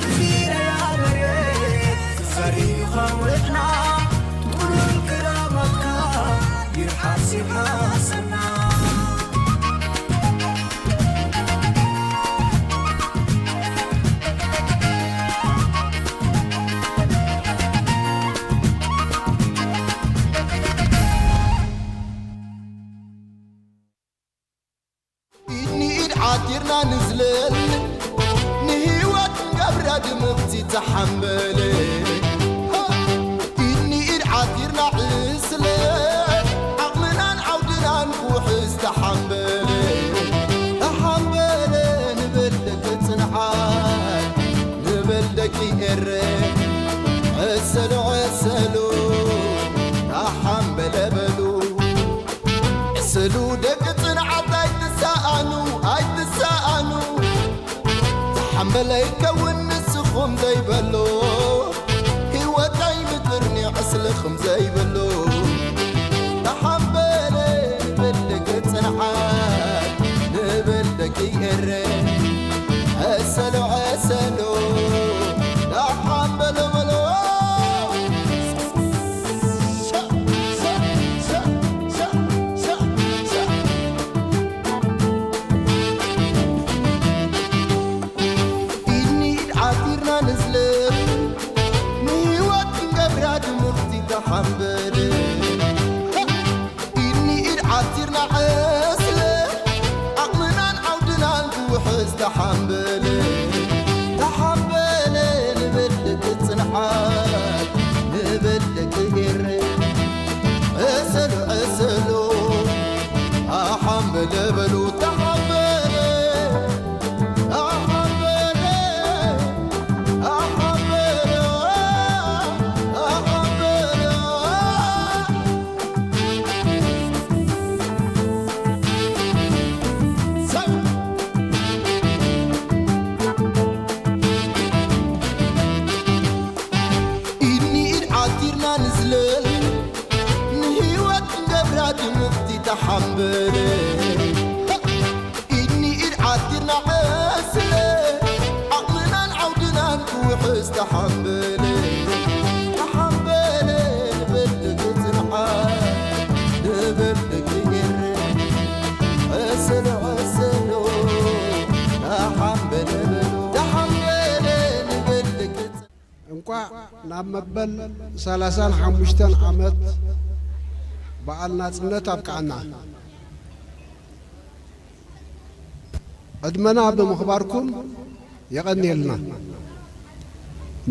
ፊረያ መሬት ፈሪኻ ውዕና፣ ጥሉል ክራማትካ ይርሓስ ይርሓሰና። ኢድ ንኢድ ዓቲርና ንዝለል፣ ንህይወት ንገብራ ድምቕቲ ተሓምበል። ኢድ ንኢድ ዓቲርና ዕስለ፣ ዓቕምናን ዓውድናን ክውሕዝ ተሓምበል። ተሓምበል ንበል ደቂ ጽንዓት፣ ንበል ደቂ ኤረ፣ ዕሰሉ ዕሰሉ፣ ተሓምበለ በሉ። ዕሰሉ ደቂ ጽንዓት ኣይትሰኣኑ፣ ኣይትሰኣኑ። ተሓምበለ ይከውን ንስኹም ዘይበሎ፣ ህይወት ኣይምድርኒ ዕስለ ኹም ዘይበሎ። ተሓምበለ ንበል ደቂ ጽንዓት፣ ንበል ደቂ ኤረ። ዕሰሉ ዕሰሉ፣ ተሓምበለ በሎ። ኢድ ንኢድ ዓቲርና ንዝለል፣ ንህይወት ክንገብራ ድምቕቲ ተሓምበል። ኢድ ንኢድ ዓቲርና ዕስለ፣ ዓቕምናን ዓውድናን ክውሕዝ ተሓምበል። ተሓምበል ንበል ደቂ ጽንዓት፣ ንበል ደቂ ኤረ። ዕሰሉ ዕሰሉ፣ ኣሓምበለ በሉ ተሓምበለ። ኣሓምበለ፣ ኣሓምበለ፣ ኣሓምበለ። ኢድ ንኢድ ዓቲርና ንዝለል፣ ንህይወት ክንገብራ ድምቕቲ ተሓምበለ። ኢድ ንኢድ ዓቲርና ዕስለ፣ ዓቕምናን ዓውድናን ክውሕዝ ተሓምበለ። ተሓምበለ ንበል ደቂ ጽንዓት፣ ንበል ደቂ ኤረ። ዕሰሉ ዕሰሉ፣ ተሓምበለ በሉ። ተሓምበለ ንበል ደቂ እንቋዕ ናብ መበል ሰላሳን ሓሙሽተን ዓመት በዓል ናጽነት ኣብቅዓና። ዕድመና ብምኽባርኩም የቐንየልና።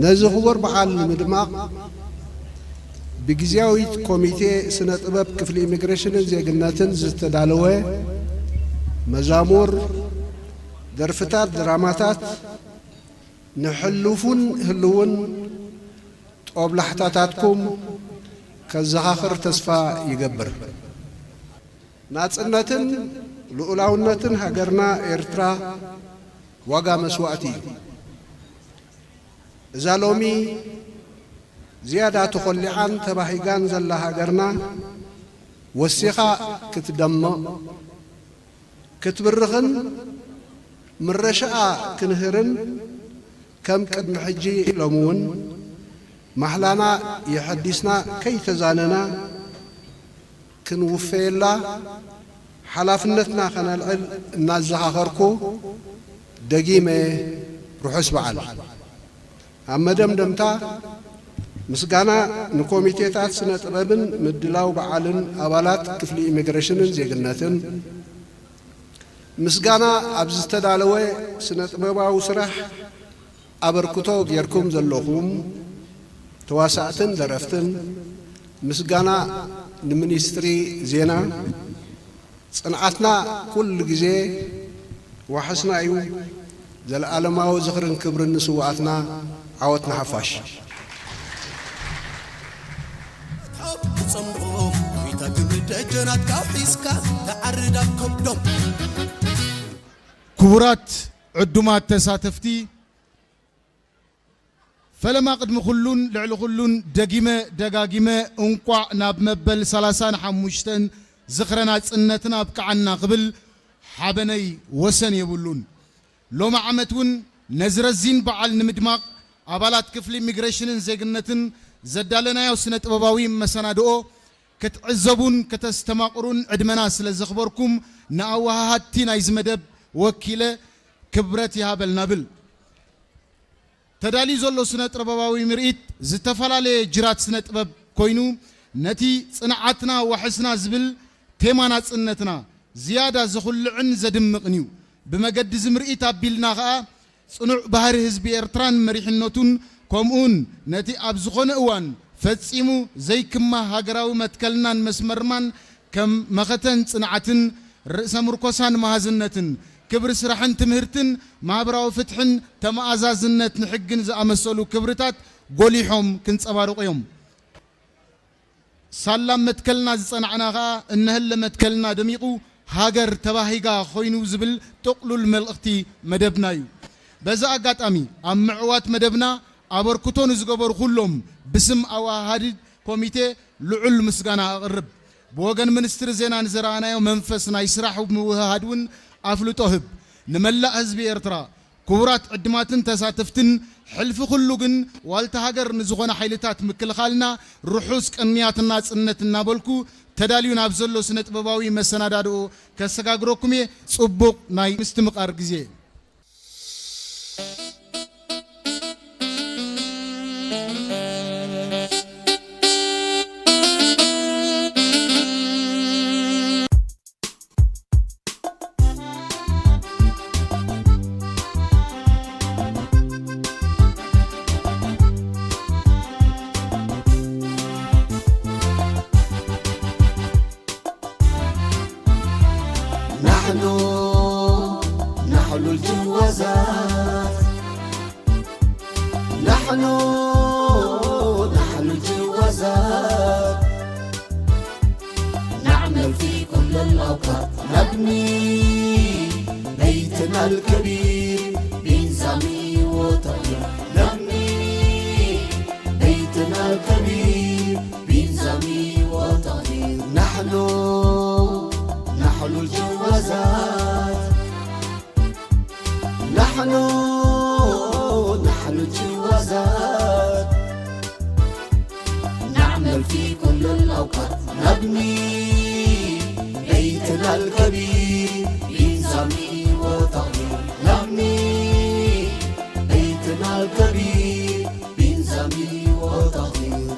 ነዚ ክቡር በዓል ንምድማቕ ብግዝያዊት ኮሚቴ ስነ ጥበብ ክፍሊ ኢሚግሬሽንን ዜግነትን ዝተዳለወ መዛሙር፣ ደርፍታት፣ ድራማታት፣ ንሕሉፉን ህልውን ጦብላሕታታትኩም ከዘኻኽር ተስፋ ይገብር። ናጽነትን ልኡላውነትን ሃገርና ኤርትራ ዋጋ መስዋእቲ እዩ። እዛ ሎሚ ዝያዳ ተኾሊዓን ተባሂጋን ዘላ ሃገርና ወሲኻ ክትደምቕ፣ ክትብርኽን ምረሻኣ ክንህርን ከም ቅድሚ ሕጂ ሎሚ እውን ማሕላና የሐዲስና ከይተዛነና ክንውፈየላ ሓላፍነትና ከነልዕል እናዘኻኸርኩ ደጊመ ርሑስ በዓል። ኣብ መደምደምታ ምስጋና ንኮሚቴታት ስነ ጥበብን ምድላው በዓልን ኣባላት ክፍሊ ኢሚግሬሽንን ዜግነትን፣ ምስጋና ኣብ ዝተዳለወ ስነ ጥበባዊ ስራሕ ኣበርክቶ ጌርኩም ዘለኹም ተዋሳእትን ደረፍትን፣ ምስጋና ንሚኒስትሪ ዜና። ጽንዓትና ኩሉ ግዜ ዋሕስና እዩ። ዘለኣለማዊ ዝኽርን ክብርን ንስውኣትና። ዓወት ንሓፋሽ። ክጸምቦ ጎይታ ግብሪ ደጀናትካ ሒዝካ ትዓርድ ኣብ ከብዶም። ክቡራት ዕዱማት ተሳተፍቲ፣ ፈለማ ቅድሚ ኩሉን ልዕሊ ኩሉን ደጊመ ደጋጊመ እንቋዕ ናብ መበል ሰላሳን ሓሙሽተን ዝኽረ ናጽነትና ኣብቅዓና ክብል ሓበነይ ወሰን የብሉን። ሎሚ ዓመት እውን ነዚ ረዚን በዓል ንምድማቕ ኣባላት ክፍሊ ኢሚግሬሽንን ዜግነትን ዘዳለናዮ ስነ ጥበባዊ መሰናድኦ ክትዕዘቡን ከተስተማቕሩን ዕድመና ስለ ዘኽበርኩም ንኣወሃሃድቲ ናይዚ መደብ ወኪለ ክብረት ይሃበልና ብል። ተዳልዩ ዘሎ ስነ ጥበባዊ ምርኢት ዝተፈላለየ ጅራት ስነ ጥበብ ኮይኑ ነቲ ጽንዓትና ዋሕስና ዝብል ቴማ ናጽነትና ዝያዳ ዘኹልዕን ዘድምቕን እዩ። ብመገዲ እዚ ምርኢት ኣቢልና ኸኣ ጽኑዕ ባህሪ ህዝቢ ኤርትራን መሪሕነቱን ከምኡውን ነቲ ኣብ ዝኾነ እዋን ፈጺሙ ዘይክማ ሃገራዊ መትከልናን መስመርማን ከም መኸተን ጽንዓትን ርእሰ ምርኮሳን መሃዝነትን ክብሪ ስራሕን ትምህርትን ማህበራዊ ፍትሕን ተመኣዛዝነት ንሕግን ዝኣመሰሉ ክብርታት ጎሊሖም ክንጸባርቑ እዮም። ሳላ መትከልና ዝጸናዕና ኸኣ እነሀለ መትከልና ደሚቑ ሃገር ተባሂጋ ኮይኑ ዝብል ጥቕሉል መልእኽቲ መደብና እዩ። በዚ ኣጋጣሚ ኣብ ምዕዋት መደብና ኣበርክቶ ንዝገበሩ ኩሎም ብስም ኣወሃሃዲ ኮሚቴ ልዑል ምስጋና ኣቕርብ። ብወገን ሚኒስትሪ ዜና ንዝረኣናዮ መንፈስ ናይ ስራሕ ምውህሃድ እውን ኣፍልጦ ህብ። ንመላእ ህዝቢ ኤርትራ ክቡራት ዕድማትን ተሳተፍትን ሕልፊ ኩሉ ግን ዋልታ ሃገር ንዝኾነ ሓይልታት ምክልኻልና ርሑስ ቅንያትን ናጽነት እናበልኩ ተዳልዩ ናብ ዘሎ ስነ ጥበባዊ መሰናዳድኦ ከሰጋግረኩም እየ። ጽቡቕ ናይ ምስትምቓር ግዜ። نحن نحن الجوازات، نحن نحن الجوازات، نعمل في كل الأوقات، نبني بيتنا الكبير بنظام وتقدير، نبني بيتنا الكبير بنظام وتقدير. نحن نحن الجوازات، نحن نحن الجوازات، نعمل في كل الأوقات، نبني بيتنا الكبير بنظام وتقدير، نبني بيتنا الكبير بنظام وتقدير.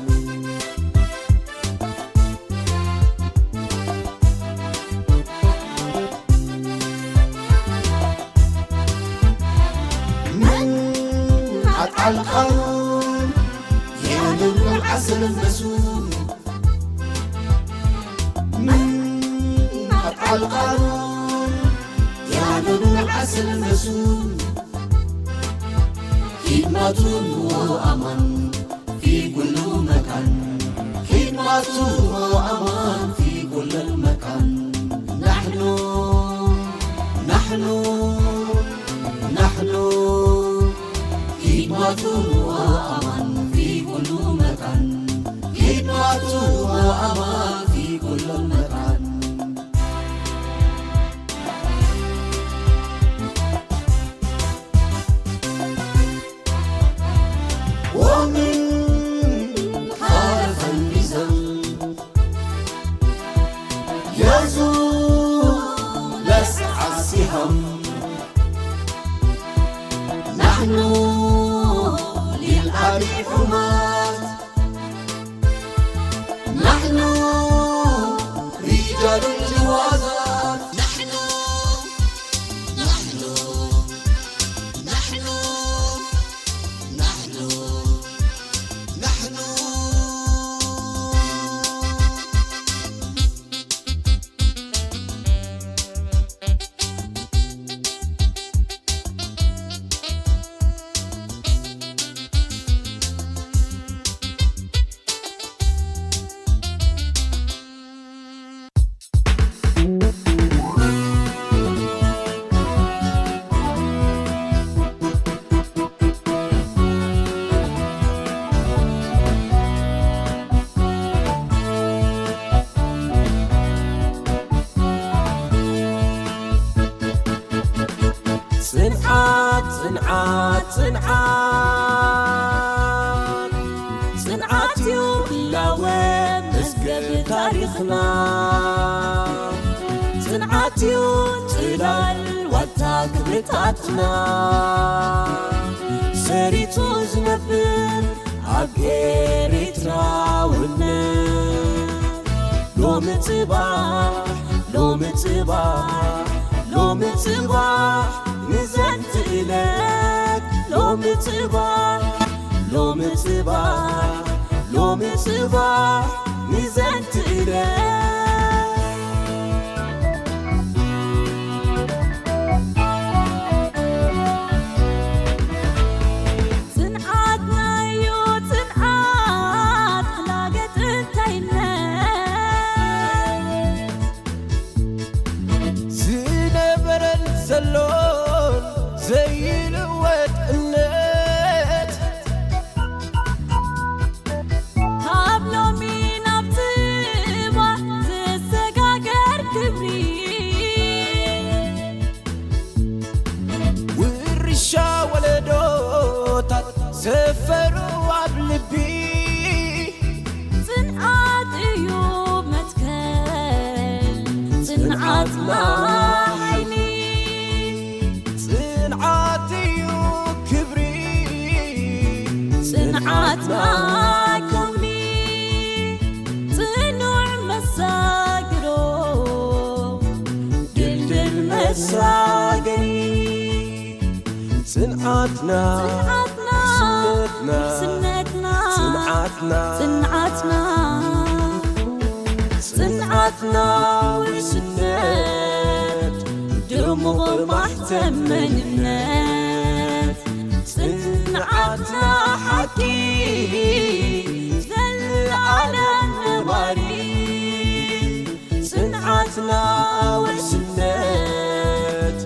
من عطى القارون يا نور العسل المسوم، من عطى القارون يا نور العسل المسوم، خدمة وأمان في كل مكان، خدمة وأمان في كل المكان. نحن نحن نحن خدمة وأمان في كل مكان، خدمة وأمان في كل مكان. ومن خالف النظام يزول أسعى السهام. نحن للأرض حماة، نحن رجال الجوازات. نحن نحن نحن نحن نحن ጽንዓት፣ ጽንዓት፣ ጽንዓት፣ ጽንዓት እዩ ህላወ መዝገብ ታሪኽና። ጽንዓት እዩ ጽላል ዋልታ ክብርታትና። ሰሪቱ ዝነብር ኣብ ኤርትራውነት። ሎሚ ጽባሕ፣ ሎሚ ጽባሕ፣ ሎሚ ጽባሕ ንዘንቲ ዕለት። ሎሚ ጽባሕ፣ ሎሚ ጽባሕ፣ ሎሚ ጽባሕ ንዘንቲ ዕለት። ጽንዓትናዮ ጽንዓት ላገጥ እንታይነት። ዝነበረን ዘሎን ዘይልወጥ እምነት። ካብ ሎሚ ናብ ጽባሕ ዝሰጋገር ክብሪ። ውርሻ ወለዶታት ሰፈሩ ኣብ ልቢ። ጽንዓት እዩ መትከል ጽንዓትና ሓይሊ። ጽንዓት እዩ ክብሪ ጽንዓትና ክብሪ። ጽኑዕ መሳግሮ ድልድል መሳገሪ። ጽንዓትና፣ ጽንዓትና፣ ስነትና፣ ስነትና፣ ጽንዓትና፣ ጽንዓትና፣ ጽንዓትና፣ ውስነት፣ ድሙቕ ማሕተም መንነት። ጽንዓትና ሓቂ፣ ዘለዓለም ነባሪ። ጽንዓትና ውሕስነት፣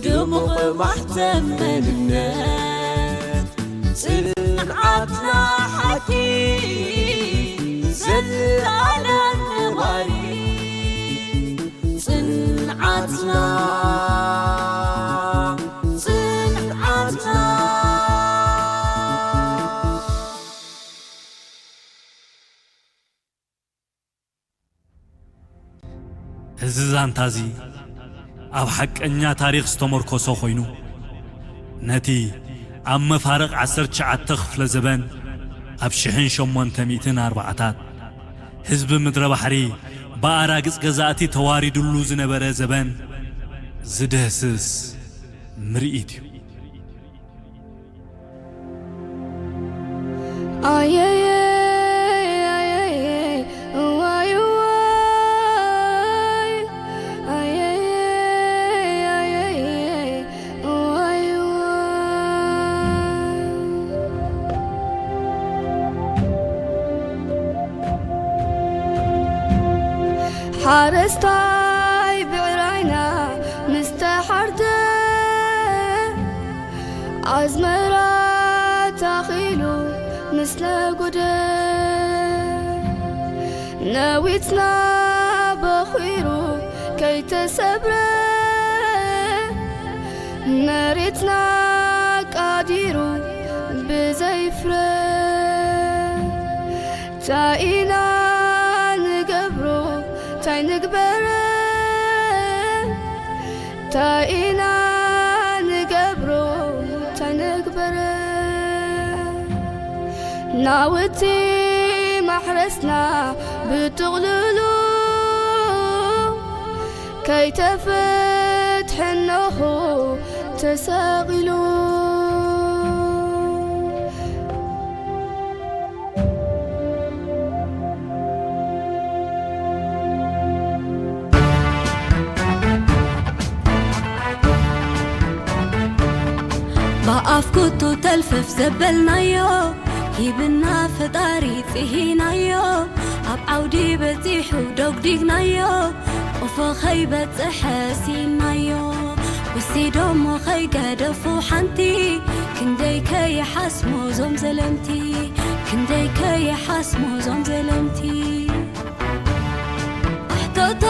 ድሙቕ ማሕተም መንነት። ጽንዓትና ሓቂ፣ ዘለዓለም ነባሪ። ጽንዓትና፣ ጽንዓትና። እዚ ዛንታ እዚ ኣብ ሓቀኛ ታሪኽ ዝተመርኮሰ ኮይኑ፣ ነቲ ኣብ መፋርቕ ዓሰርተ ትሽዓተ ክፍለ ዘበን፣ ኣብ ሽሕን ሸሞንተ ሚእትን ኣርባዓታት፣ ህዝቢ ምድረ ባሕሪ ብኣራግጽ ገዛእቲ ተዋሪዱሉ ዝነበረ ዘበን ዝድህስስ ምርኢት እዩ። ሓረስታይ ብዕራይና ምስ ተሓርደ፣ ኣዝመራ ታኺሉ ምስ ነጉደ፣ ነዊትና በኺሩ ከይተሰብረ፣ መሬትና ቃዲሩ ብዘይፍረ። ታይ ኢና ንገብሮ፣ ታይ ንግበረ፣ ታይ ኢና ንገብሮ፣ ታይ ንግበረ። ናውቲ ማሕረስና ብጥቕልሉ ከይተፈትሐ እነሆ ተሰቒሉ። ብኣፍኩቱ ተልፈፍ ዘበልናዮ፣ ሂብና ፈጣሪ ጽሂናዮ፣ ኣብ ዓውዲ በጺሑ ዶግዲግናዮ፣ ቆፎ ኸይበጽሐ ሲናዮ። ወሲዶሞ ኸይገደፉ ሓንቲ፣ ክንደይ ከይሓስሙ ዞም ዘለምቲ፣ ክንደይ ከይሓስሙ ዞም ዘለምቲ። ኣሕተቶ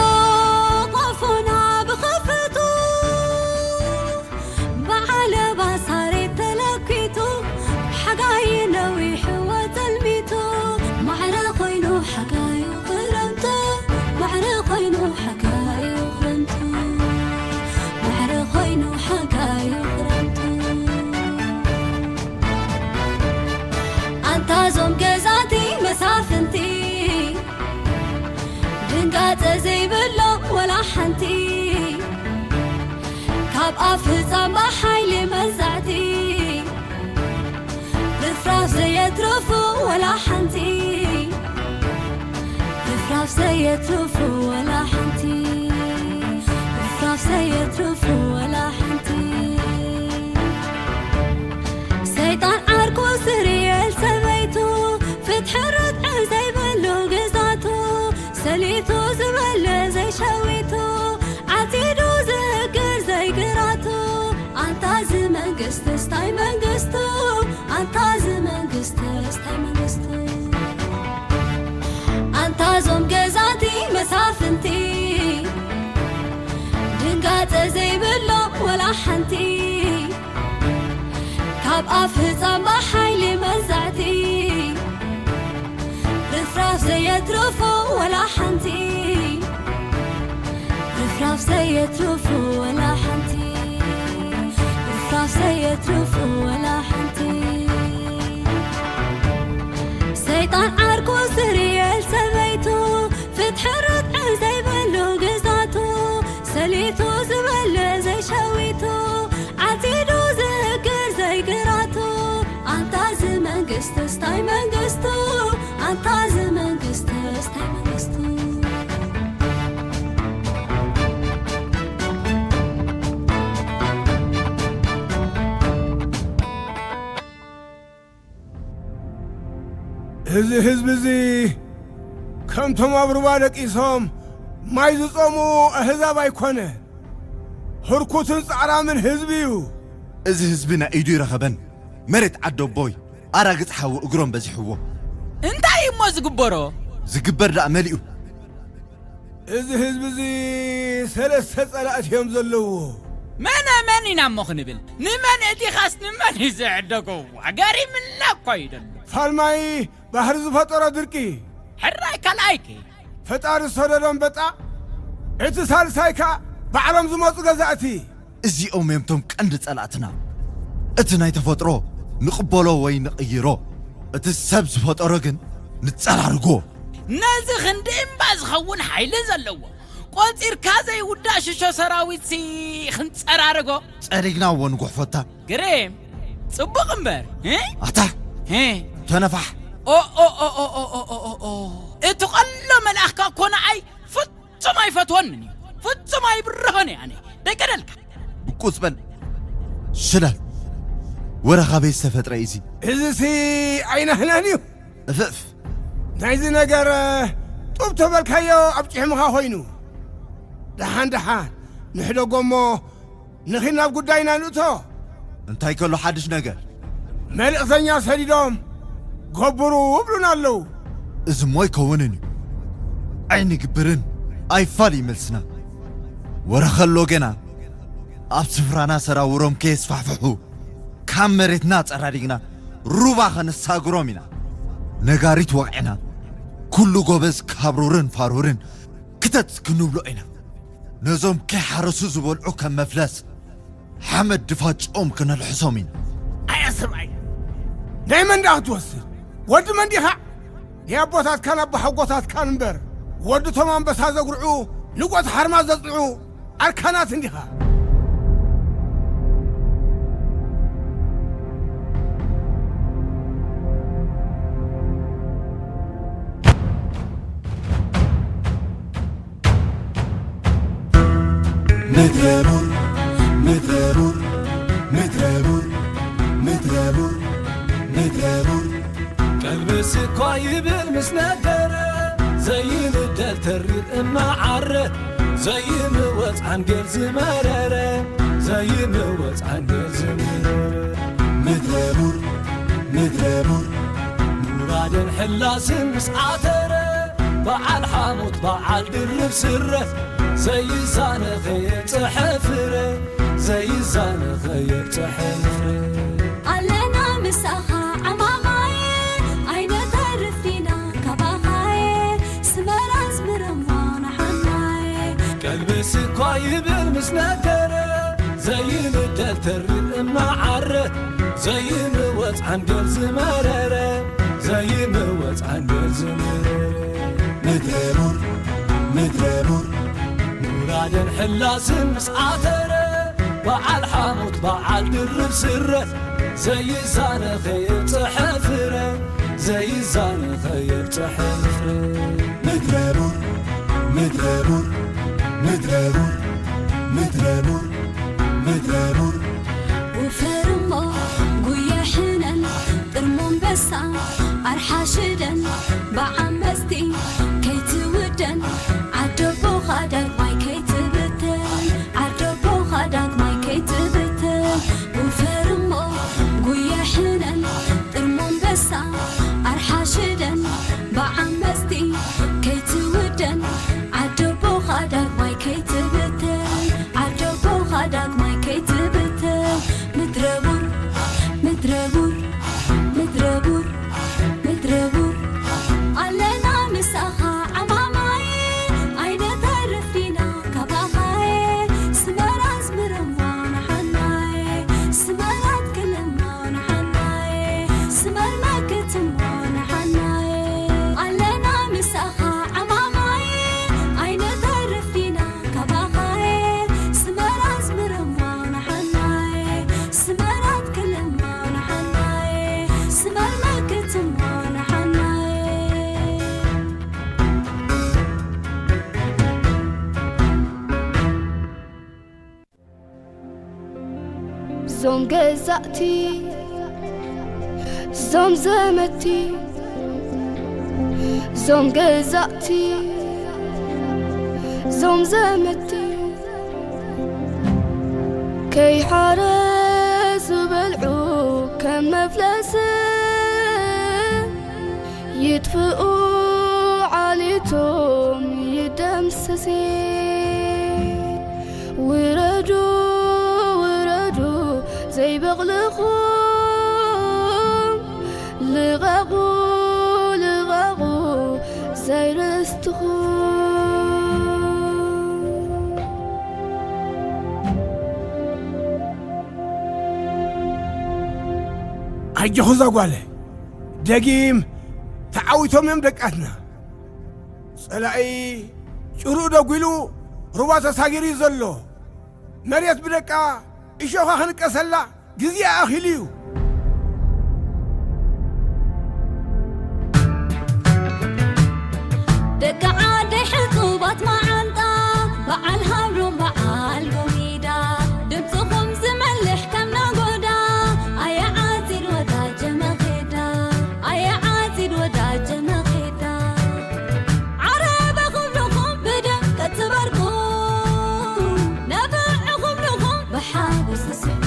ቆፎና ብኸፈቱ፣ ብዓ ጣጸ ዘይብሎም ወላ ሓንቲ፣ ካብ ኣፍ ህጻን ብሓይሊ መዛዕቲ፣ ርፍራፍ ዘየትርፉ ወላ ሓንቲ፣ ርፍራፍ ዘየትርፉ ወላ ሓንቲ፣ ርፍራፍ ዘየትርፉ ወላ ሓንቲ። ሰይጣን ዓርኩ ስርየል ሰበይቱ፣ ፍትሒ ርትዒ ዘይብሉ ግዛቱ፣ ሰሊቱ ዝበለ ዘይሸዊቱ፣ ዓቲዱ ዝእግር ዘይግራቱ፣ ኣንታ እዚ መንግስትስ ታይ መንግስቱ፣ ኣንታ እዚ መንግስትስ ታይ መንግስቱ፣ ኣንታ እዞም ገዛቲ መሳፍንቲ፣ ድንጋጸ ዘይብሎም ወላ ሓንቲ፣ ካብ ኣፍ ህጻን ብሓይሊ መዛዕቲ፣ ርፍራፍ ዘየትርፉ ወላ ሓንቲ፣ ርፍራፍ ዘየትርፉ ወላ ሓንቲ፣ ርፍራፍ ዘየትርፉ ወላ ሓንቲ። ሰይጣን ዓርኩ ስርየል ሰበይቱ፣ ፍትሒ ርትዒ ዘይብሉ ግዛቱ፣ ሰሊቱ ዝበለ ዘይሸዊቱ፣ ዓቲዱ ዝእግር ዘይግራቱ፣ ኣንታ እዚ መንግስትስ ታይ መንግስቱ፣ ኣንታ እዚ መንግስትስ ታይ መንግስቱ፣ እዚ ህዝቢ እዚ ከምቶም ኣብ ሩባ ደቂሶም ማይ ዝጸምኡ ኣህዛብ ኣይኮነ። ህርኩትን ጻዕራምን ህዝቢ እዩ። እዚ ህዝቢ ናይ ኢዱ ይረኸበን። መሬት ዓደቦይ ኣራግጽ ሓዊ እግሮም በዚሕዎ። እንታይ እሞ ዝግበሮ? ዝግበር ደኣ መሊኡ። እዚ ህዝቢ እዚ ሰለስተ ጸላእቲ እዮም ዘለውዎ። መነ መን ኢና እሞ ክንብል? ንመን እቲኻስ ንመን እዩ ዝዕደጎ? ገሪምና እኮ እዩ ዘሎ። ፋልማይ ባሕሪ ዝፈጠሮ ድርቂ። ሕራይ ካልኣይከ? ፈጣሪ ዝሰደዶ ኣንበጣ። እቲ ሳልሳይ ከኣ ባዕሎም ዝመጹ ገዛእቲ። እዚኦም እዮም እቶም ቀንዲ ጸላእትና። እቲ ናይ ተፈጥሮ ንቕበሎ ወይ ንቕይሮ፣ እቲ ሰብ ዝፈጠሮ ግን ንጸራርጎ። ነዚ ክንዲ እምባ ዝኸውን ሓይሊ ዘለዎ፣ ቆጺርካ ዘይውዳእ ሽሾ ሰራዊትሲ ክንጸራርጎ። ጸሪግናዎ ንጉሕፈታ። ግሬም፣ ጽቡቕ እምበር። እ? ኣታ፣ እ? ተነፋሕ። ኦ፣ ኦ፣ ኦ፣ ኦ፣ ኦ፣ ኦ፣ ኦ፣ ኦ። እቲ ቐሎ መልኣኽካ እኮ ንዓይ ፍጹም ኣይፈትወንን እዩ። ፍጹም ኣይብርሆን እየ ኣነ። ደይቀደልካ። ብቁጽ በል። ሽለል። ወረ ካበይ ዝተፈጥረ እዩ እዚ? እዚሲ ኣይናህናን እዩ። እፍፍ። ናይዚ ነገር ጡብ ተበልካዮ ኣብ ጭሕምኻ ኮይኑ። ደሓን ደሓን ንሕደጎ እሞ ንኺድ ናብ ጉዳይና ንእቶ። እንታይ ከሎ ሓድሽ ነገር? መልእኽተኛ ሰዲዶም ገብሩ እብሉና ኣለዉ። እዚሞ ኣይከውንን እዩ። ኣይንግብርን ኣይፋል እዩ መልስና። ወረ ከሎ ገና ኣብ ስፍራና ሰራውሮም ከየስፋሕፍሑ ካብ መሬትና ኣጸራሪግና ሩባ ኸነሳግሮም ኢና። ነጋሪት ወቕዕና ኩሉ ጎበዝ ካብ ሩርን ፋሩርን ክተት ክንብሎ ኢና። ነዞም ከይሓረሱ ዝበልዑ ከም መፍለስ ሓመድ ድፋጭኦም ክነልሕሶም ኢና። ኣያ ሰብኣይ ናይ መን ደኣ ክትወስድ? ወዲ መን ዲኻ? ናይ ኣቦታትካን ኣቦሓጎታትካን እምበር ወዲ ቶም ኣንበሳ ዘጉርዑ ንጎት ሓርማዝ ዘጽንዑ ኣርካናት እንዲኻ። ምድረ ቡር ምድረ ቡር ምድረ ቡር ምድረ ቡር ምድረ ቡር ቀልብስ እኳ ይብል ምስ ነደረ ዘይንደል ተሪር እናዓረ ዘይምወፅ ዓንጌል ዝመረረ ዘይምወፅ ዓንጌል ዝመረረ ምድረ ቡር ምድረ ቡር ሙራድን ሕላስን ምስ ዓተረ በዓል ሓሞት በዓል ድርብ ስረ ዘይዛነ ከየብፀሐ ፍረ ዘይዛነ ከየብፀሐ ፍረ ኣለና ምሳኻ ዓማማየ ኣይነተርፍ ዲና ካባኻየ ስመራስ ምርሞ ንሓናየ ቀልብስ እኳ ይብል ምስ ነገረ ዘይንደል ተሪር እናዓረ ዘይምወፅ ዓንገል ዝመረረ ዘይምወፅ ዓንገል ዝመረረ ምድረ ቡር ምድረ ቡር ምውላደን ሕላስን ምስ ዓተረ፣ በዓል ሓሞት በዓል ድርብ ስረ፣ ዘይዛነ ከየብጽሐ ፍረ፣ ዘይዛነ ከየብጽሐ ፍረ። ምድረ ቡር፣ ምድረ ቡር፣ ምድረ ቡር፣ ምድረ ቡር፣ ምድረ ቡር። ውፈርሞ ጉየ ሕነን ጥርሞንበሳ ኣርሓሽደን ብዓመፅቲ ከይትውደን ዓደቦኻ ዳግማይ ከይትብተን ዓደቦኻ ዳግማይ ከይትብተን ውፈርሞ ጉየ ሕነን ጥርሞንበሳ ኣርሓሽደን ብዓመፅቲ ከይትውደን ዓደቦኻ ዳግማይ ከይትብተን ዓደቦኻ ዳግማይ ከይትብተን ምድረ ቡር ምድረ ቡር ምድረ ቡር ምድረ ቡር ኣለና ምሳኻ ዓማማይ ኣይንተርፍ ዲና ካባኻይ ስመራ ኣዝምርሞ ንሓናይ ስመራ ኣትክልሞ ንሓናይ ስመር መክትሞ ንሓናይ ኣለና ምሳኻ ዓማማይ ኣይንተርፍ ዲና ካባኻይ ስመር ኣዝምርሞ ንሓናይ ስመር ኣትክልሞ ንሓናይ ስመር መክትሞ ንሓናይ ዞም ገዛእቲ ዞም ዘመቲ ዞም ገዛእቲ ዞም ዘመቲ ከይሓረሱ በልዑ ከም መፍለሲ ይጥፍኡ ዓሊቶም ይደምሰሲ ውረዱ ውረዱ ዘይበቕልኹም ልቐቑ ልቐቑ ዘይርስትኹም ኣጆኹ እዛ ጓለ ደጊም ተዓዊቶም እዮም ደቃትና። ጸላኢ ጭሩኡ ደጒሉ ሩባ ተሳጊሩ እዩ ዘሎ። መሬት ብደቃ እሾኻ ክንቀሰላ ግዜኣ ኣኺሉ እዩ። ደቂ ዓደይ ሕጹባት መዓንጣ በዓል ሃብሮም በዓል ጎሚዳ ድምጽኹም ዝመልሕ ከም ነጎዳ ኣየ ዓጺድ ወዳጀ መኼዳ ኣየ ዓጺድ ወዳጀ መኼዳ ዓረበ ክብልኹም ብደም ቀጽበርኩም ነብዕ ክብልኹም ብሓጎስ ትስሑ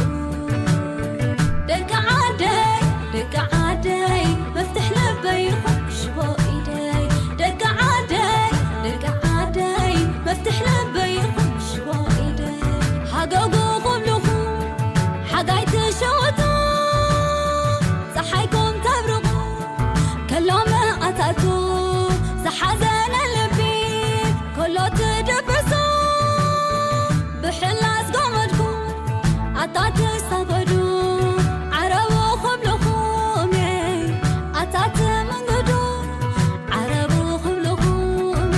ደቂ ዓደይ ደቂ ዓደይ መፍትሕ ልበይ ኢኹም ሽቦ ኢደይ ደቂ ዓደይ ደቂ ዓደይ መፍትሕ ልበይ ኢኹም ሽቦ ኢደይ ሃገጉ ክብልኹም ሓጋይ ትሸወቱ ፀሓይኩም ተብርቑ ከሎ መኣታቱ ዝሓዘነ ልቢ ከሎ ትድብሱ ብሕላስ ጎመድኩ ኣታ ትሳጎዱ ዓረቡ ክብልኹም ኣታ ትምንግዱ ዓረቡ ክብልኹም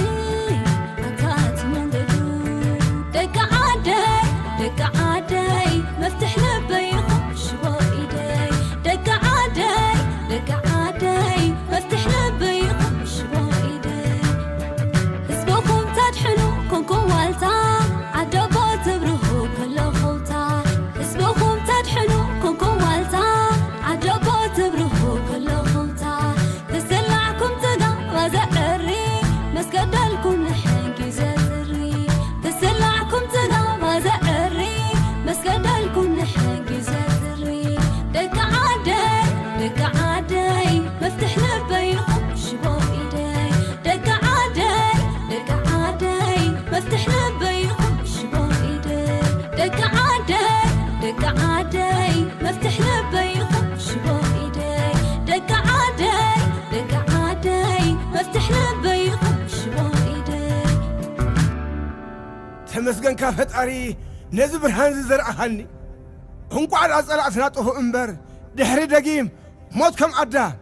ኣታ ትምንግዱ ደቂ ዓደይ ደቂ ዓደይ መፍትሕ ልበይ ኢኹም ሽቦ ኢደይ ደቂ ዓደይ ደቂ ዓደይ መፍትሕ ልበይ ኢኹም ሽቦ ኢደይ ህዝብኹም ተድሕኑ ኮንኩም ዋልታ ዓደቦ ትብርሁ ከለኹምታ ህዝብኹም ተድሕኑ ኮንኩም ዋልታ ዓደቦ ትብርሁ ከለኹምታ ክስላዕኩም ጽጋባ ዘዕሪ መስገደልኩም ንሕጊ ዘትሪ ክስላዕኩም ጽጋባ ዘዕሪ መስገደልኩም ንሕጊ ዘትሪ ደቂ ዓደይ ደቂ ዓደይ መፍትሕ ልበይ ኢኹም ሽቦ ኢደይ ደቂ ዓደይ ደቂ ዓደይ መፍትሕ ልበይ ኢኹም ሽቦ ኢደይ ደቂ ዓደይ ደቂ ዓደይ መፍትሕ ልበይ ኢኹም ሽቦ ኢደይ ደቂ ዓደይ ደቂ ዓደይ መፍትሕ ልበይ ኢኹም ሽቦ ኢደይ ተመስገንካ ፈጣሪ ነዚ ብርሃን እዚ ዘርኣኻኒ እንቋዕ ደኣ ጸላእትና ጥፉእ እምበር ድሕሪ ደጊም ሞት ከም ኣዳም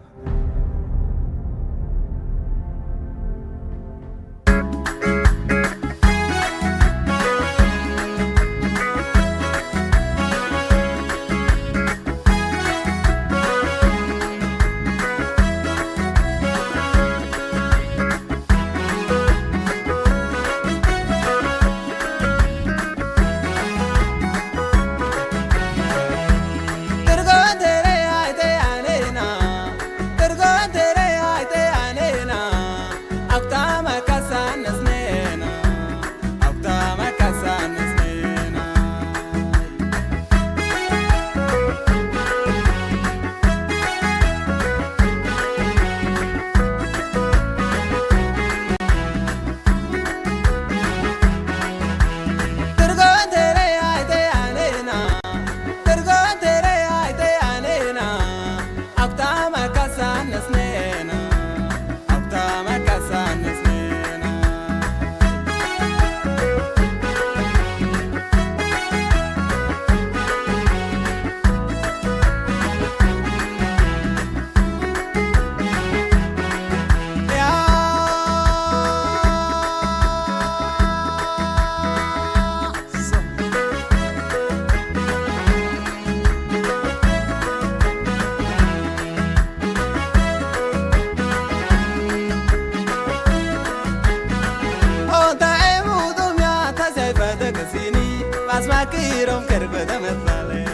ኪሮም ቅርብ ተመሳለዩ።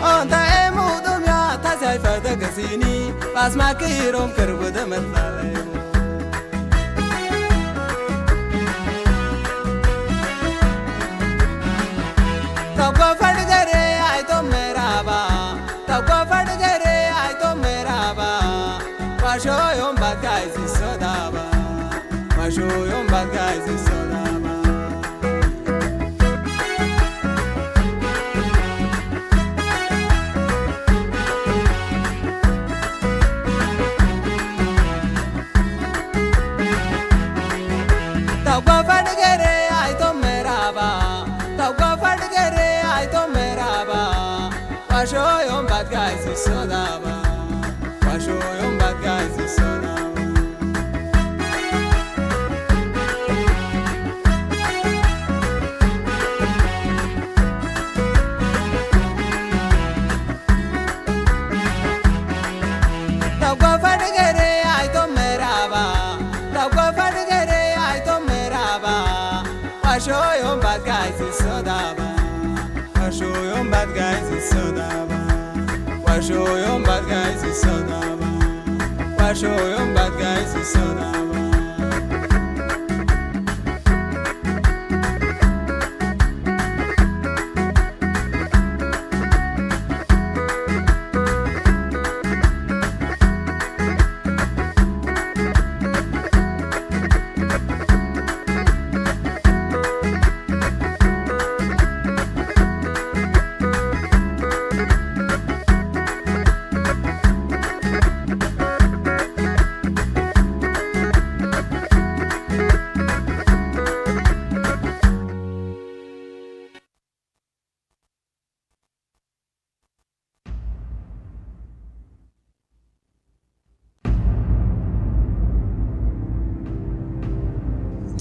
ኣንታ ኤሙ ዱምያ ታሳይ ፈተገሲኒ ባስማ ኪሮም ቅርብ ተመሳለዩ። ተጓፈ ንገሬ ኣይቶም ምዕራባ፣ ተጓፈ ንገሬ ኣይቶም ምዕራባ። ዋሾ ዮም ባትጋይ ዝሶዳባ፣ ዋሾ ዮም ባትጋይ ዝሶዳባ። ተጓፈ ንገሬ ኣይቶም ምዕራባ፣ ተጓፈ ንገሬ ኣይቶም ምዕራባ። ዋሾ ዮም ባትጋይ ዝሶዳባ፣ ዋሾ ዮም ባትጋይ ዝሶዳባ። ተጓፈ ንገሬ ኣይቶም ምዕራባ፣ ተጓፈ ንገሬ ኣይቶም ምዕራባ። ዋሾ ዮም ባትጋይ ዝሶዳባ፣ ዋሾ ዮም ባትጋይ ዝሶዳባ፣ ዋሾ ዮም ባትጋይ ዝሶዳባ፣ ዋሾ ዮም ባትጋይ ዝሶዳባ።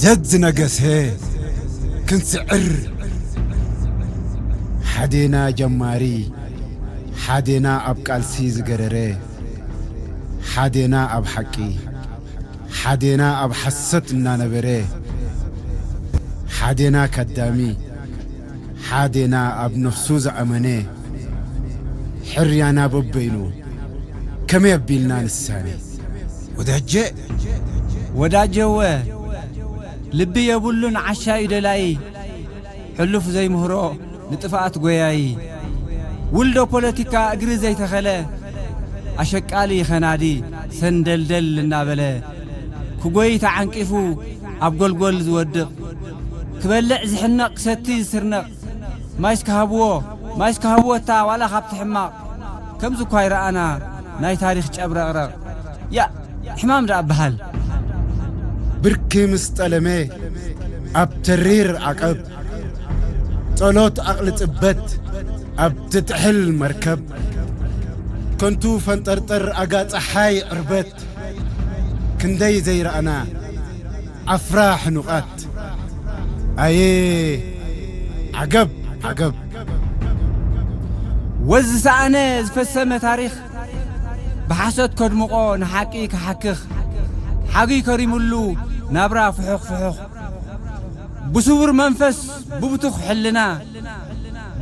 ዘዝነገሰ ክንስዕር፣ ሓዴና ጀማሪ፣ ሓዴና ኣብ ቃልሲ ዝገረረ፣ ሓዴና ኣብ ሓቂ፣ ሓዴና ኣብ ሓሰት እናነበረ፣ ሓዴና ከዳሚ፣ ሓዴና ኣብ ነፍሱ ዝኣመነ፣ ሕርያና በበይኑ ከመይ ኣቢልና ንሳነ? ወዳጀ፣ ወዳጀወ፣ ልቢ የብሉን ዓሻ እዩ ደላይ፣ ሕሉፍ ዘይምህሮ ንጥፍኣት ጎያዪ። ውልዶ ፖለቲካ እግሪ ዘይተኸለ፣ ኣሸቃሊ ኸናዲ ሰንደልደል እናበለ፣ ክጎይ ተዓንቂፉ ኣብ ጎልጎል ዝወድቕ፣ ክበልዕ ዝሕነቕ ክሰቲ ዝስርነቕ፣ ማይስ ክሃብዎ፣ ማይስ ክሃብዎ እታ ዋላ ካብቲ ሕማቕ። ከምዚ እኳ ይረኣና ናይ ታሪኽ ጨብረቕረቕ። ያእ፣ ሕማም ደኣ በሃል። ብርኪ ምስ ጠለመ ኣብ ተሪር ዓቀብ፣ ጸሎት ዓቕሊ ጽበት ኣብ ትጥሕል መርከብ፣ ከንቱ ፈንጠርጠር ኣጋ ጸሓይ ዕርበት፣ ክንደይ ዘይረኣና ዓፍራ ሕኑቓት። ኣየ ዓገብ ዓገብ። ወዝ ዝሰኣነ ዝፈሰመ ታሪኽ ብሓሶት ከድምቖ ንሓቂ ክሓክኽ፣ ሓጉይ ከሪሙሉ ናብራ ፍሑኽ ፍሑኽ። ብስውር መንፈስ ብብቱኽ ሕልና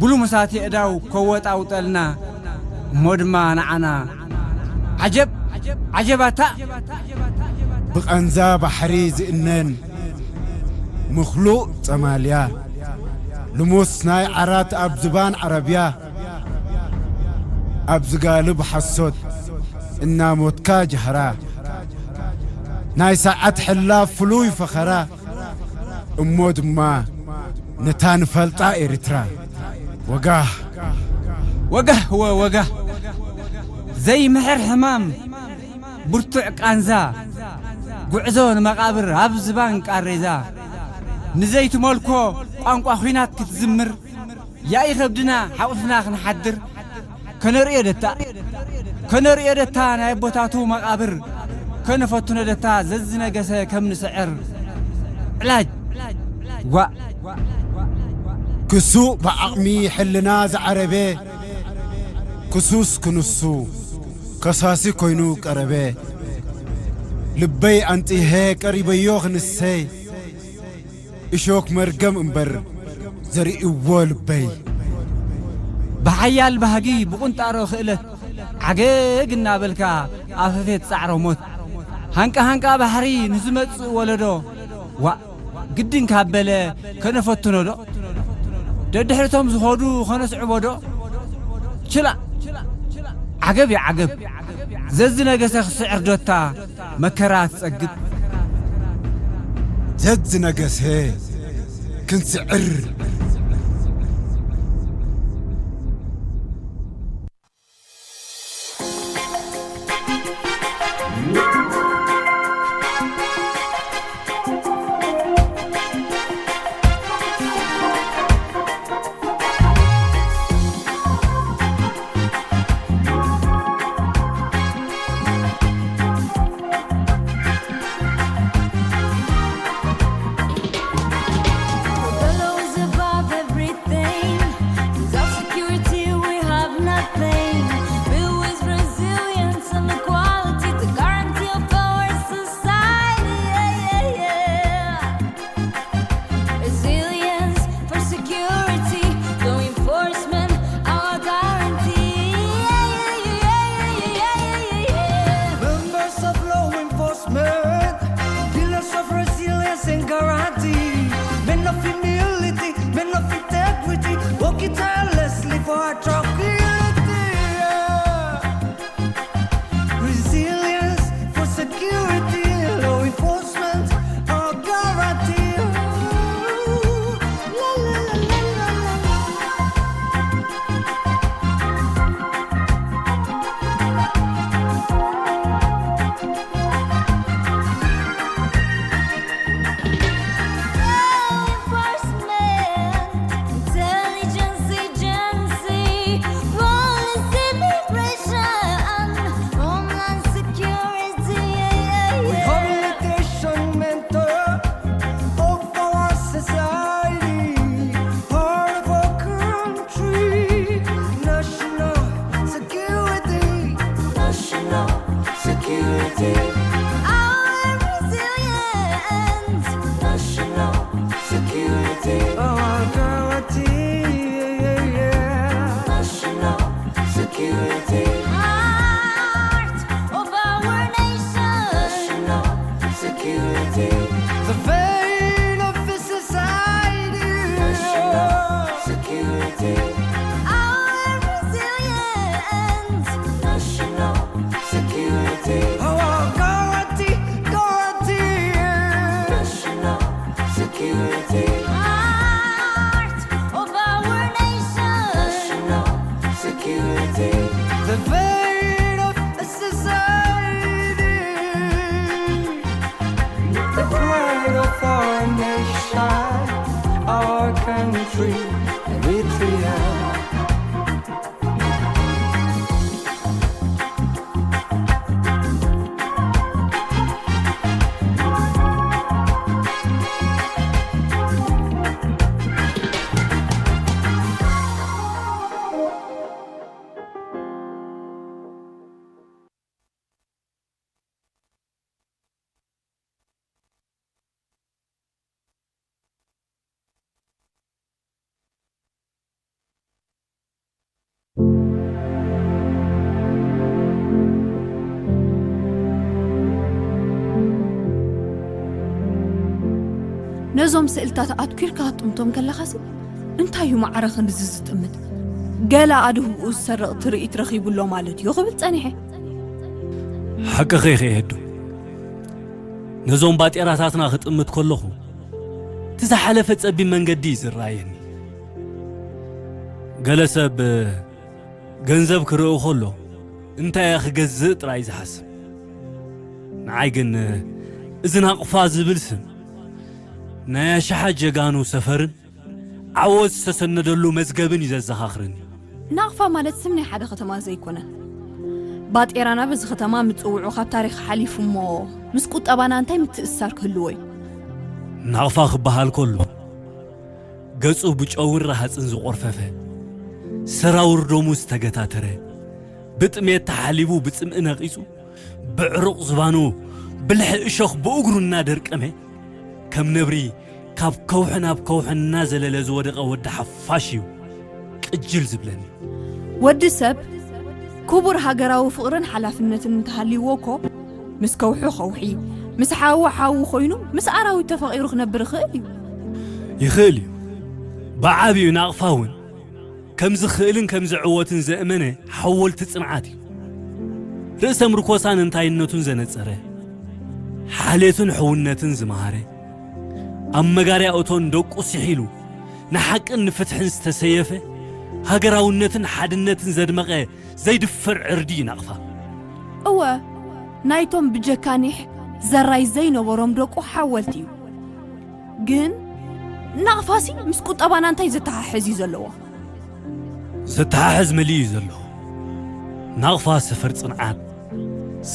ብሉሙሳት የእዳው ከወጣውጠልና እሞ ድማ ንዓና ዓጀብ ዓጀባታ። ብቓንዛ ባሕሪ ዝእነን ምኽሉእ ጸማልያ፣ ልሙስ ናይ ዓራት ኣብ ዝባን ዓረብያ፣ ኣብ ዝጋልብ ሓሶት እናሞትካ ጃህራ፣ ናይ ሰዓት ሕላፍ ፍሉይ ፈኸራ፣ እሞ ድማ ነታ ንፈልጣ ኤርትራ። ወጋህ። ወጋህ ወ-፣ ወጋህ። ዘይምሕር ሕማም፣ ብርቱዕ ቃንዛ፣ ጉዕዞ ንመቓብር ኣብ ዝባን ቃሬዛ፣ ንዘይትመልኮ ቋንቋ ኹናት ክትዝምር፣ ያኢ ከብድና ሓቑፍና ክንሓድር፣ ከነርእዮ ደታ፣ ከነርእዮ ደታ ናይ ኣቦታቱ መቓብር፣ ከነፈትኖ ደታ ዘዝነገሰ ከም ንስዕር። ዕላጅ ዋእ። ክሱእ ብዓቕሚ ሕልና ዝዓረበ፣ ክሱስ ክንሱ ከሳሲ ኮይኑ ቀረበ። ልበይ ኣንጺሄ ቀሪበዮ ክንሰይ፣ እሾክ መርገም እምበር ዘርእዎ ልበይ። ብሓያል ባህጊ ብቑንጣሮ ክእለት ዓገግ እናበልካ ኣብ ህፌት ጻዕሮ ሞት፣ ሃንቃ ሃንቃ ባሕሪ ንዝመጽእ ወለዶ ዋእ ግድን ካብ በለ ከነፈትኖ ዶ? ደድሕሪቶም ዝኸዱ ከነስዕቦ ዶ? ችላ! ዓገብ እዩ ዓገብ! ዘዝነገሰ ክስዕር ዶታ መከራ ትጸግብ። ዘዝነገሰ ክንስዕር። ነዞም ስእልታት ኣትኲርካ ክትጥምቶም ከለኻሲ፣ እንታይ እዩ ማዕረ ክንድዚ ዝጥምት? ገለ ኣድህቦኡ ዝሰርቕ ትርኢት ረኺቡ ኣሎ ማለት እዩ ክብል ጸኒሐ። ሓቅኺ ኢኺ ኤዱ። ነዞም ባጤራታትና ክጥምት ከለኹ፣ እቲ ዝሓለፈ ጸቢብ መንገዲ እዩ ዝረኣየኒ። ገለ ሰብ ገንዘብ ክርኢ ከሎ፣ እንታይ እየ ክገዝእ ጥራይ ዝሓስብ። ንዓይ ግን፣ እዚ ናቕፋ ዝብል ስም፣ ናይ ኣሽሓት ጀጋኑ ሰፈርን ዓወት ዝተሰነደሉ መዝገብን እዩ ዘዘኻኽረኒ። ናቕፋ ማለት ስም ናይ ሓደ ከተማ ዘይኮነ። ባጤራና በዚ ከተማ ምጽውዑ ካብ ታሪኽ ሓሊፉ እሞ ምስ ቁጠባና እንታይ ምትእስሳር ክህልዎ እዩ? ናቕፋ ክበሃል ከሎ፣ ገጹ ብጨውን ረሃጽን ዝቖርፈፈ፣ ሰራውር ደሙ ዝተገታተረ፣ ብጥሜት ተሓሊቡ ብጽምኢ ነቒጹ፣ ብዕሩቕ ዝባኑ ብልሒ እሾኽ ብእግሩ እናደርቀመ፣ ከም ነብሪ ካብ ከውሒ ናብ ከውሒ እናዘለለ ዝወደቐ ወዲ ሓፋሽ እዩ ቅጅል ዝብለኒ። ወዲ ሰብ ክቡር ሃገራዊ ፍቕርን ሓላፍነትን እንተሃልይዎ እኮ፣ ምስ ከውሒ ከውሒ፣ ምስ ሓዊ ሓዊ ኮይኑ፣ ምስ ኣራዊት ተፋቒሩ ክነብር ይኽእል እዩ። ይኽእል እዩ። ብዓቢኡ ናቕፋ እውን ከም ዝኽእልን ከም ዝዕወትን ዘእመነ ሓወልቲ ጽንዓት እዩ። ርእሰ ምርኮሳን እንታይነቱን ዘነጸረ፣ ሓሌትን ሕውነትን ዝመሃረ፣ ኣብ መጋርያ እቶን ደቁ ስሒሉ ንሓቅን ንፍትሕን ዝተሰየፈ፣ ሃገራውነትን ሓድነትን ዘድመቐ ዘይድፈር ዕርዲ እዩ ናቕፋ። እወ፣ ናይቶም ብጀካኒሕ ዘራይ ዘይነበሮም ደቁ ሓወልቲ እዩ። ግን ናቕፋሲ ምስ ቁጠባና እንታይ ዘተሓሕዝ እዩ ዘለዎ? ዘተሓሕዝ መሊኡ እዩ ዘሎ። ናቕፋ ሰፈር ጽንዓት፣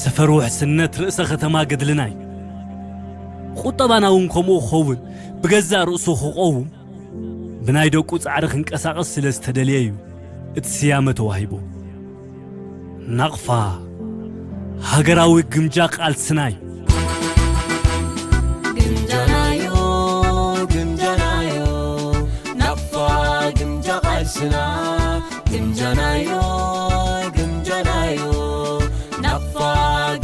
ሰፈር ውሕስነት ርእሰ ከተማ ገድልና እዩ። ቁጠባና እውን ከምኡ ክኸውን ብገዛእ ርእሱ ክቐውም ብናይ ደቁ ጻዕሪ ክንቀሳቐስ ስለ ዝተደልየ እዩ እቲ ስያመ ተዋሂቡ። ናቕፋ ሃገራዊ ግምጃ ቃልስና እዩ። ግምጃናዮ ግምጃናዮ ናቕፋ ግምጃ ቃልስና ግምጃናዮ ግምጃናዮ ናቕፋ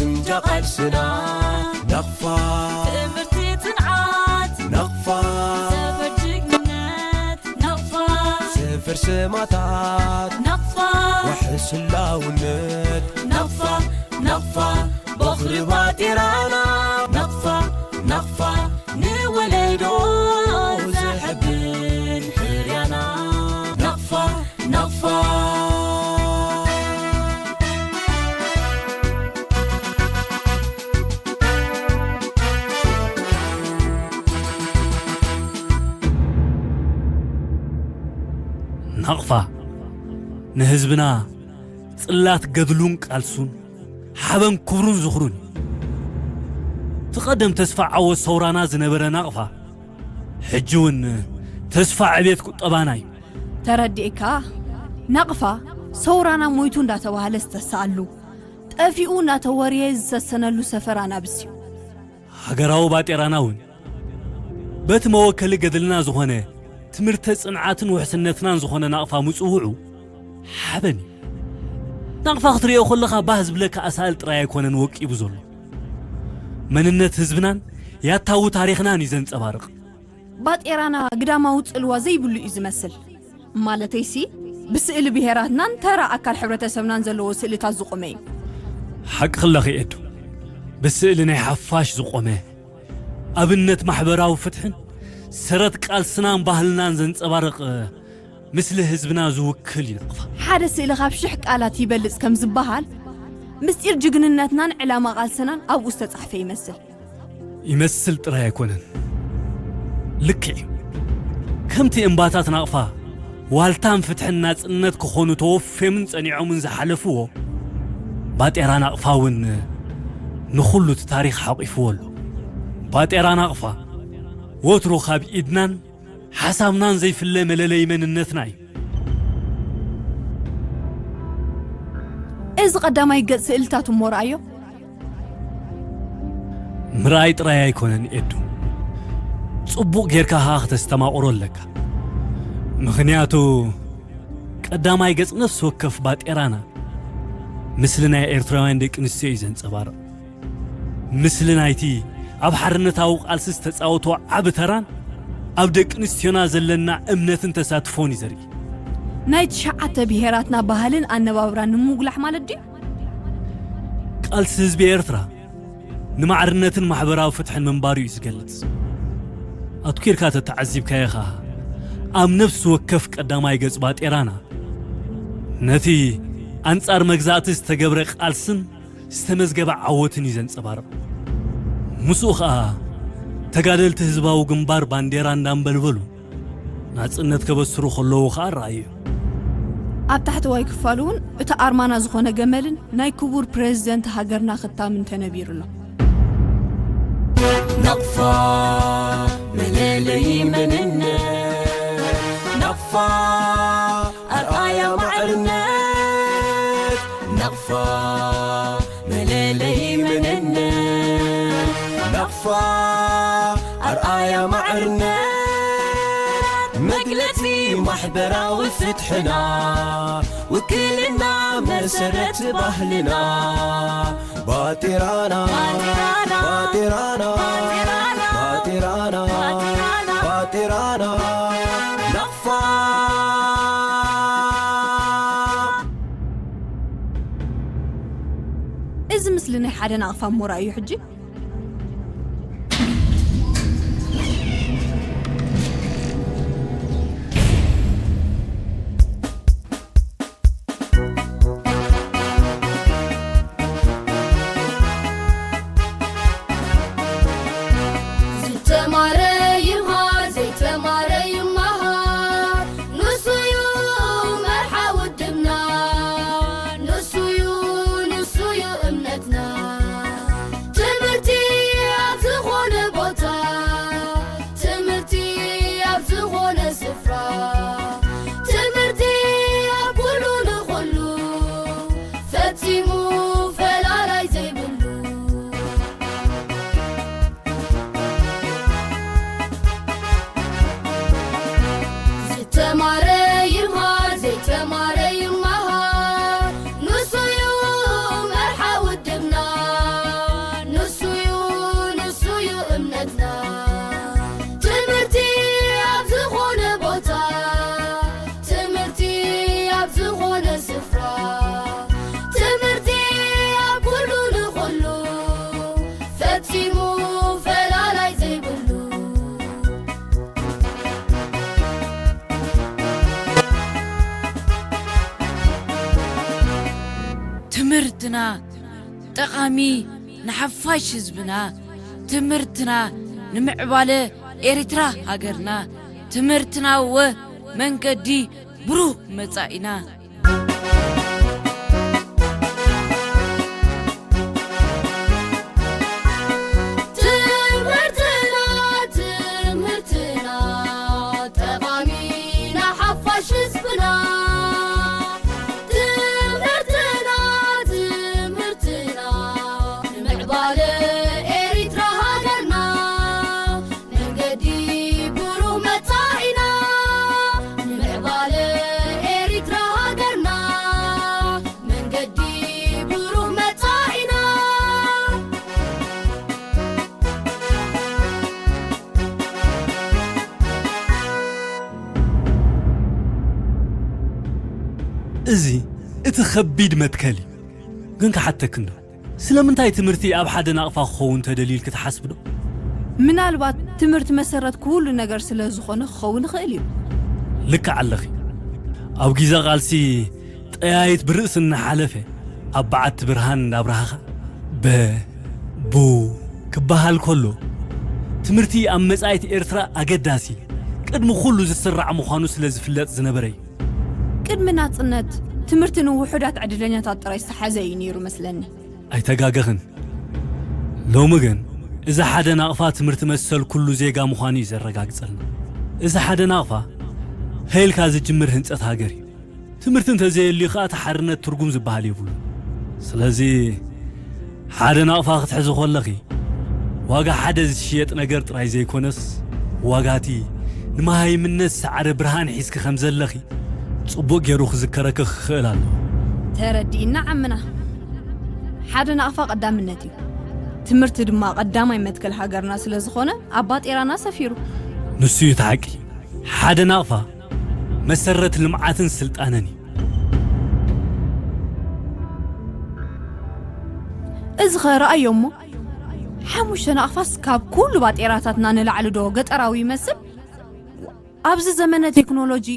ግምጃ ቃልስና ናቕፋ ትምህርቲ ጽንዓት ናቕፋ ሰፈር ጅግንነት ናቕፋ ሰፈር ሰማታት ናቕፋ ዋሕስ ህላውነት ናቕፋ ናቕፋ ቦኽሪ ባጤራና ናቕፋ ናቕፋ ንወለዶ ዘሕብን ሕርያና ናቕፋ ናቕፋ ናቕፋ ንህዝብና ጽላት ገድሉን ቃልሱን ሓበን ክብሩን ዝኽሩን እዩ። እቲ ቀደም ተስፋ ዓወት ሰውራና ዝነበረ ናቕፋ ሕጂ እውን ተስፋ ዕቤት ቁጠባና እዩ። ተረዲእካ? ናቕፋ ሰውራና ሞይቱ እንዳተባህለ ዝተሳኣሉ፣ ጠፊኡ እናተወርየ ዝሰሰነሉ ሰፈር ኣናብስ እዩ። ሃገራዊ ባጤራና እውን በቲ መወከሊ ገድልና ዝኾነ ትምህርተ ጽንዓትን ውሕስነትናን ዝኾነ ናቕፋ ምጽውዑ ሓበን እዩ። ናቕፋ ክትርእዮ ከለኻ ባህ ዝብለካ ኣሳእል ጥራይ ኣይኮነን ወቂቡ ዘሎ። መንነት ህዝብናን ያታዊ ታሪኽናን እዩ ዘንጸባርቕ። ባጤራና ግዳማዊ ጽልዋ ዘይብሉ እዩ ዝመስል። ማለተይሲ ብስእሊ ብሄራትናን ተራ ኣካል ሕብረተሰብናን ዘለዎ ስእልታት ዝቖመ እዩ። ሓቂ ክለኺ ኤዱ፣ ብስእሊ ናይ ሓፋሽ ዝቖመ ኣብነት ማሕበራዊ ፍትሕን ሰረት ቃልስናን ባህልናን ዘንጸባርቕ ምስሊ ህዝብና ዝውክል እዩ ናቕፋ። ሓደ ስእሊ ካብ ሽሕ ቃላት ይበልጽ ከም ዝበሃል፣ ምስጢር ጅግንነትናን ዕላማ ቃልስናን ኣብኡ ዝተጻሕፈ ይመስል። ይመስል ጥራይ ኣይኮነን፣ ልክዕ እዩ። ከምቲ እምባታት ናቕፋ ዋልታን ፍትሕን ናጽነት ክኾኑ ተወፌምን ጸኒዖምን ዝሓለፍዎ፣ ባጤራ ናቕፋ እውን ንኹሉ እቲ ታሪኽ ሓቂፍዎ ኣሎ። ባጤራ ናቕፋ ወትሩ ካብ ኢድናን ሓሳብናን ዘይፍለ መለለይ መንነትና እዩ። እዚ ቀዳማይ ገጽ ስእልታት እሞ ረኣዮ። ምርኣይ ጥራይ ኣይኮነን ኤዱ፣ ጽቡቕ ጌርካ ኸኣ ክተስተማቕሮ ኣለካ። ምኽንያቱ ቀዳማይ ገጽ ነፍሲ ወከፍ ባጤራና ምስሊ ናይ ኤርትራውያን ደቂ ኣንስትዮ እዩ ዘንጸባርቕ። ምስሊ ናይቲ ኣብ ሓርነታዊ ቃልሲ ዝተጻወቶ ዓቢ ተራን ኣብ ደቂ ኣንስትዮና ዘለና እምነትን ተሳትፎን እዩ ዘርኢ። ናይ ትሽዓተ ብሄራትና ባህልን ኣነባብራን ንምጉላሕ ማለት ድዩ? ቃልሲ ህዝቢ ኤርትራ ንማዕርነትን ማሕበራዊ ፍትሕን ምንባሩ እዩ ዝገልጽ። ኣትኲርካ ተተዓዚብካዮ ኸኣ ኣብ ነፍሲ ወከፍ ቀዳማይ ገጽ ባጤራና ነቲ ኣንጻር መግዛእቲ ዝተገብረ ቃልስን ዝተመዝገበ ዓወትን እዩ ዘንጸባርቕ። ምስኡ ኸኣ ተጋደልቲ ህዝባዊ ግንባር ባንዴራ እንዳንበልበሉ ናጽነት ከበስሩ ከለዉ ኸኣ ረኣዩ። ኣብ ታሕተዋይ ክፋል እውን እቲ ኣርማና ዝኾነ ገመልን ናይ ክቡር ፕሬዝደንት ሃገርና ክታምን ተነቢሩ ኣሎ። ናቕፋ መለለዪ መንነት ናቕፋ ኣርኣያ ማዕርነት ናቕፋ መለለዪ መንነት ኣርኣያ ማዕርነት መግለጺ ማሕበራዊ ፍትሕና፣ ውክልና መሰረት ባህልና። ባጤራና፣ ባጤራና፣ ባጤራና፣ ባጤራና፣ ባጤራና፣ ናቕፋ። እዚ ምስሊ ናይ ሓደ ናቕፋ እሞ ርኣዩ ሕጂ። ዝተማረ ይምሃር፣ ዘይተማረ ይመሃር፣ ንሱዩ መርሓ ውድብና፣ ንሱዩ፣ ንሱዩ እምነትና። ትምህርቲ ኣብ ዝኾነ ቦታ፣ ትምህርቲ ኣብ ዝኾነ ስፍራ፣ ትምህርቲ ኣብ ኩሉ ንኹሉ፣ ፈጺሙ ፈላላይ ዘይብሉ። ዝተማረ ይምሃር፣ ዘይተማረ ይመሃር፣ ንሱዩ መርሓ ውድብና፣ ንሱዩ፣ ንሱዩ እምነትና። ትምህርቲ ኣብ ዝኾነ ቦታ፣ ትምህርቲ ኣብ ዝኾነ ስፍራ፣ ትምህርቲ ኣብ ኩሉ ንኹሉ፣ ፈጺሙ ፈላላይ ዘይብሉ። ትምህርትና ጠቓሚ ንሓፋሽ ህዝብና፣ ትምህርትና ንምዕባለ ኤርትራ ሃገርና፣ ትምህርትና ወ መንገዲ ብሩህ መጻኢና። ትምህርትና፣ ትምህርትና ጠቓሚ ንሓፋሽ ህዝብና። ትምህርትና፣ ትምህርትና ንምዕባለ ኤሪትራ ሃገርና። መንገዲ ብሩህ መጻኢና፣ ንምዕባለ ኤሪትራ ሃገርና፣ መንገዲ ብሩህ መጻኢና። እዚ እቲ ከቢድ መትከል እዩ። ግን ክሓተክን ዶ? ስለምንታይ ትምህርቲ ኣብ ሓደ ናቕፋ ክኸውን ተደልዩ ኢልኪ ትሓስቢ ዶ? ምናልባት ትምህርቲ መሰረት ኩሉ ነገር ስለ ዝኾነ ክኸውን ይኽእል እዩ። ልክዕ ኣለኺ። ኣብ ግዜ ቃልሲ ጠያይት ብርእሲ እናሓለፈ ኣብ በዓቲ ብርሃን እንዳብራሃኻ በ ቡ ክበሃል ከሎ፣ ትምህርቲ ኣብ መጻኢት ኤርትራ ኣገዳሲ፣ ቅድሚ ኩሉ ዝስራዕ ምዃኑ ስለ ዝፍለጥ ዝነበረ እዩ። ቅድሚ ናጽነት ትምህርቲ ንውሑዳት ዕድለኛታት ጥራይ ዝተሓዘ እዩ ነይሩ መስለኒ። ኣይተጋገኽን። ሎሚ ግን እዚ ሓደ ናቕፋ ትምህርቲ መሰል ኩሉ ዜጋ ምዃኑ እዩ ዘረጋግጸልና። እዚ ሓደ ናቕፋ ከይልካ ዝጅምር ህንጸት ሃገር እዩ። ትምህርቲ እንተዘየልዩ ከኣ እቲ ሓርነት ትርጉም ዝበሃል የብሉን። ስለዚ ሓደ ናቕፋ ክትሕዚ ከለኺ ዋጋ ሓደ ዝሽየጥ ነገር ጥራይ ዘይኮነስ ዋጋቲ ንመሃይምነት ሰዓረ ብርሃን ሒዝኪ ከም ዘለኺ ጽቡቕ ገይሩ ክዝከረኪ ክኽእል ኣለዎ። ተረዲእና ዓምና። ሓደ ናቕፋ ቀዳምነት እዩ። ትምህርቲ ድማ ቀዳማይ መትከል ሃገርና ስለ ዝኾነ ኣብ ባጤራና ሰፊሩ። ንሱ እዩ እቲ ሓቂ። ሓደ ናቕፋ መሰረት ልምዓትን ስልጣነን እዩ። እዚ ኸ ረኣዮ እሞ፣ ሓሙሽተ ናቕፋስ ካብ ኩሉ ባጤራታትና ንላዕሊ ዶ ገጠራዊ ይመስል? ኣብዚ ዘመነ ቴክኖሎጂ፣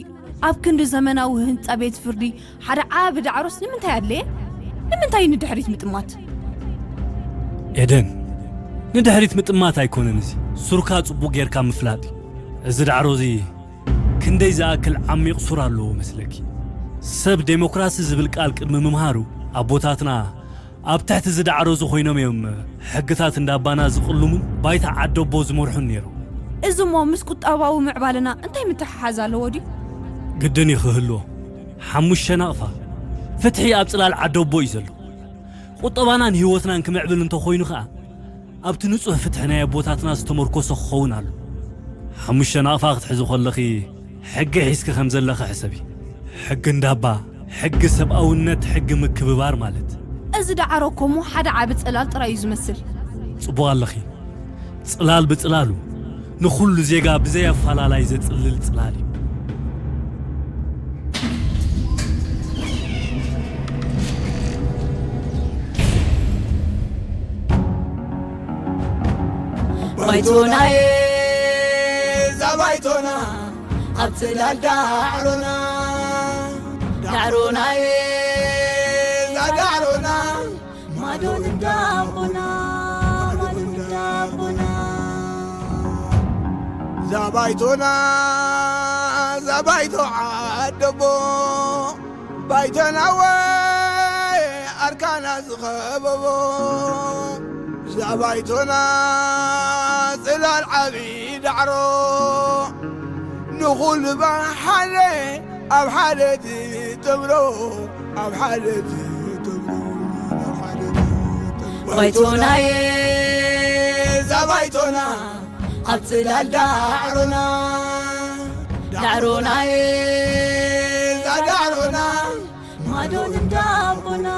ኣብ ክንዲ ዘመናዊ ህንጻ ቤት ፍርዲ፣ ሓደ ዓቢ ዳዕሮስ ንምንታይ ኣድለየ? ንምንታይ ንድሕሪት ምጥማት? ኤደን፣ ንድሕሪት ምጥማት ኣይኮነን፣ እዚ ሱርካ ጽቡቕ ጌርካ ምፍላጥ እዩ። እዚ ዳዕሮ እዚ ክንደይ ዝኣክል ዓሚቕ ሱር ኣለዎ መስለኪ? ሰብ ዴሞክራሲ ዝብል ቃል ቅድሚ ምምሃሩ ኣቦታትና ኣብ ትሕቲ እዚ ዳዕሮ እዚ ኮይኖም እዮም ሕግታት እንዳባና ዝቕልሙን ባይታ ዓደቦ ዝመርሑን ነይሮም። እዚ እሞ ምስ ቁጠባዊ ምዕባለና እንታይ ምትሕሓዝ ኣለዎ ድዩ? ግድን እዩ ክህልዎ። ሓሙሽተ ናቕፋ ፍትሒ ኣብ ጽላል ዓደቦ እዩ ዘሎ። ቁጠባናን ህይወትናን ክምዕብል እንተኾይኑ ኸኣ ኣብቲ ንጹህ ፍትሒ ናይ ኣቦታትና ዝተመርኮሰ ክኸውን ኣሎ። ሓሙሽተ ናቕፋ ክትሕዚ ከለኺ፣ ሕጊ ሒዝኪ ከም ዘለኺ ሕሰቢ። ሕጊ እንዳባ፣ ሕጊ ሰብኣውነት፣ ሕጊ ምክብባር ማለት። እዚ ዳዕሮ እኮ እሞ ሓደ ዓቢ ጽላል ጥራይ እዩ ዝመስል። ጽቡቕ ኣለኺ። ጽላል ብጽላሉ፣ ንኹሉ ዜጋ ብዘይ ኣፈላላይ ዘጽልል ጽላል እዩ። ባይቶናዬ፣ እዛ ባይቶና፣ ኣብ ጽላል ዳዕሮና፣ ዳዕሮናዬ፣ እዛ ዳዕሮና፣ ማዶ እንዳቦና፣ ማዶ እንዳቦና። እዛ ባይቶና፣ እዛ ባይቶ ዓደቦ፣ ባይቶና ወይ ኣርካና ዝኸበቦ፣ እዛ ባይቶና ጽላል ዓቢ ዳዕሮ፣ ንኹሉ ብሓደ ኣብ ሓደ ትጠብሮ፣ ኣብ ሓደ ትጠብሮ፣ ኣብ ሓደ ትጠብሮ። ባይቶናዬ፣ እዛ ባይቶና፣ ኣብ ጽላል ዳዕሮና፣ ዳዕሮናዬ፣ እዛ ዳዕሮና፣ ማዶ እንዳቦና፣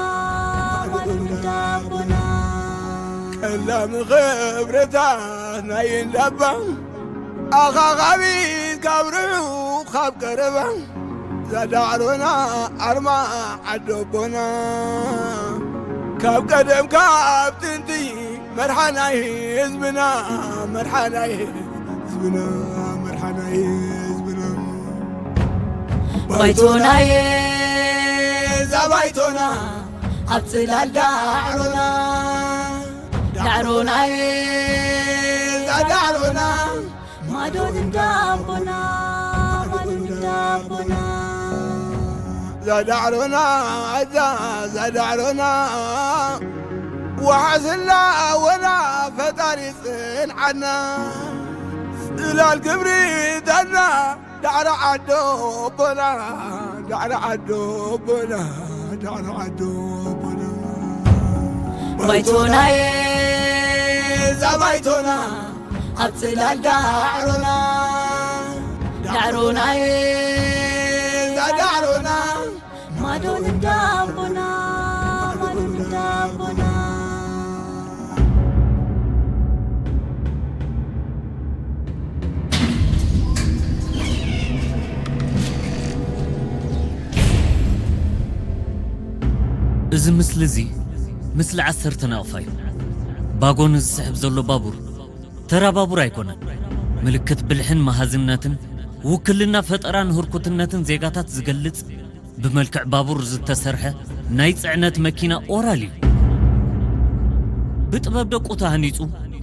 ማዶ እንዳቦና። ቀላሚ ክብርታት ናይ እንዳባ፣ ኣኻኻቢት ካብ ርሑቕ ካብ ቀረባ፣ እዛ ዳዕሮና ኣርማ ዓደቦና፣ ካብ ቀደም ካብ ጥንቲ፣ መርሓ ናይ ህዝብና፣ መርሓ ናይ ህዝብና፣ መርሓ ናይ ህዝብና። ባይቶናዬ፣ እዛ ባይቶና፣ ኣብ ጽላል ዳዕሮና፣ ዳዕሮናዬ፣ እዛ ዳዕሮና፣ ማዶ እንዳቦና፣ ማዶ እንዳቦና። እዛ ዳዕሮና፣ እዛ፣ እዛ ዳዕሮና፣ ዋሕስላ ወላ ፈጣሪ ጽንዓና፣ ጽላል ክብሪ ዳና፣ ዳዕሮ ዓዶ ኣቦና፣ ዳዕሮ ዓዶ ኣቦና፣ ዳዕሮ ዓዶ ኣቦና። ባይቶናዬ፣ እዛ ባይቶና፣ ኣብ ጽላል ዳዕሮና፣ ዳዕሮናዬ፣ እዛ ዳዕሮና፣ ማዶ እንዳቦና፣ ማዶ እንዳቦና። እዚ ምስሊ እዚ፣ ምስሊ ዓሰርተ ናቕፋ እዩ። ባጎ ንዝስሕብ ዘሎ ባቡር፣ ተራ ባቡር ኣይኮነን። ምልክት ብልሕን መሃዝነትን፣ ውክልና ፈጠራን ህርኩትነትን ዜጋታት ዝገልጽ፣ ብመልክዕ ባቡር ዝተሰርሐ ናይ ጽዕነት መኪና ኦራል እዩ። ብጥበብ ደቁ ተሃኒጹ፣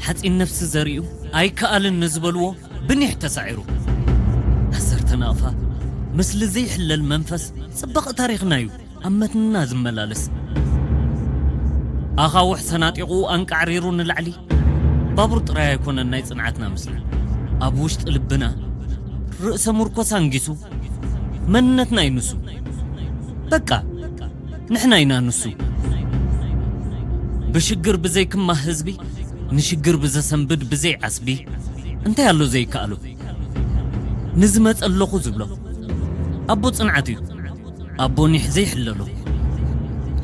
ሓጺን ነፍሲ ዘሪኡ፣ ኣይከኣልን ንዝበልዎ ብኒሕ ተሳዒሩ። ዓሰርተ ናቕፋ፣ ምስሊ ዘይሕለል መንፈስ ጽባቐ ታሪኽና እዩ ኣብ መትንና ዝመላለስ። ኣኻውሕ ሰናጢቑ ኣንቃዕሪሩ ንላዕሊ፣ ባቡር ጥራይ ኣይኮነን ናይ ጽንዓትና ምስሊ። ኣብ ውሽጢ ልብና ርእሰ ምርኮሳ ኣንጊሱ፣ መንነትና እዩ ንሱ። በቃ፣ ንሕና ኢና ንሱ። ብሽግር ብዘይክማህ ህዝቢ፣ ንሽግር ብዘሰንብድ ብዘይ ዓስቢ፣ እንታይ ኣሎ ዘይከኣሎ? ንዝመጸ ኣለኹ ዝብሎ። ኣቦ ጽንዓት እዩ። ኣቦ ኒሕ ዘይሕለሎ።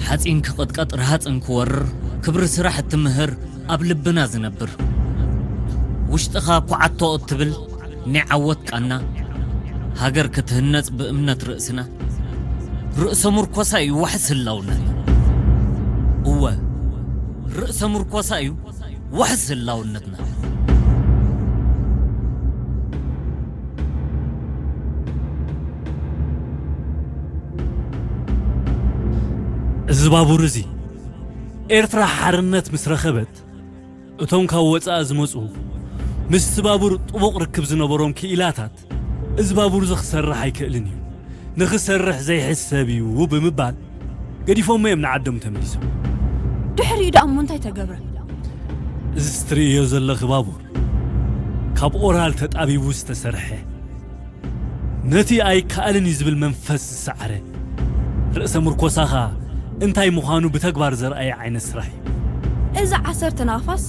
ሓጺን ክቕጥቀጥ፣ ረሃጽ እንክወርር፣ ክብሪ ስራሕ እትምህር፣ ኣብ ልብና ዝነብር። ውሽጥኻ ኳዓቶ እትብል ናይ ዓወት ቃና፣ ሃገር ክትህነጽ ብእምነት ርእስና፣ ርእሰ ምርኮሳ እዩ ዋሕስ ህላውነትና። እወ፣ ርእሰ ምርኮሳ እዩ ዋሕስ ህላውነትና። እዚ ባቡር እዚ ኤርትራ ሓርነት ምስ ረኸበት፣ እቶም ካብ ወጻኢ ዝመጹ፣ ምስቲ ባቡር ጥቡቕ ርክብ ዝነበሮም ክኢላታት፣ እዚ ባቡር እዚ ክሰርሕ ኣይክእልን እዩ፣ ንኽሰርሕ ዘይሕሰብ እዩ ብምባል፣ ገዲፎሞ እዮም ንዓዶም ተመሊሶም። ድሕሪኡ ደኣ እሞ እንታይ ተገብረ? እዚ እትርእዮ ዘለኺ ባቡር፣ ካብ ኦራል ተጣቢቡ ዝተሰርሐ፣ ነቲ ኣይከኣልን እዩ ዝብል መንፈስ ዝሰዓረ፣ ርእሰ ምርኮሳኻ እንታይ ምዃኑ ብተግባር ዘርኣየ ዓይነት ስራሕ እዩ። እዚ ዓሰርተ ናቕፋስ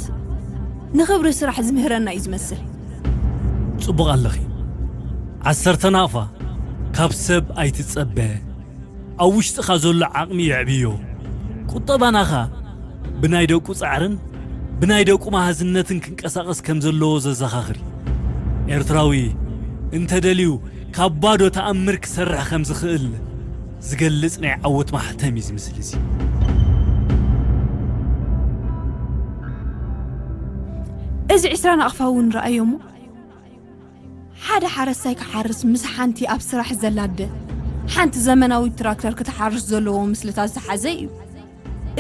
ንኽብሪ ስራሕ ዝምህረና እዩ ዝመስል። ጽቡቕ ኣለኺ። ዓሰርተ ናቕፋ ካብ ሰብ ኣይትጸበ። ኣብ ውሽጥኻ ዘሎ ዓቕሚ የዕብዮ። ቁጠባናኻ ብናይ ደቁ ጻዕርን ብናይ ደቁ መሃዝነትን ክንቀሳቐስ ከም ዘለዎ ዘዘኻኽር እዩ። ኤርትራዊ እንተ ደልዩ ካብ ባዶ ተኣምር ክሰርሕ ከም ዝኽእል ዝገልጽ ናይ ዓወት ማሕተም እዩ እዚ ምስሊ እዚ። እዚ ዕስራ ናቕፋ እውን ረኣዮሞ። ሓደ ሓረስታይ ክሓርስ ምስ ሓንቲ ኣብ ስራሕ ዘላ ኣደ፣ ሓንቲ ዘመናዊት ትራክተር ክትሓርስ ዘለዎ ምስልታት ዝሓዘ እዩ።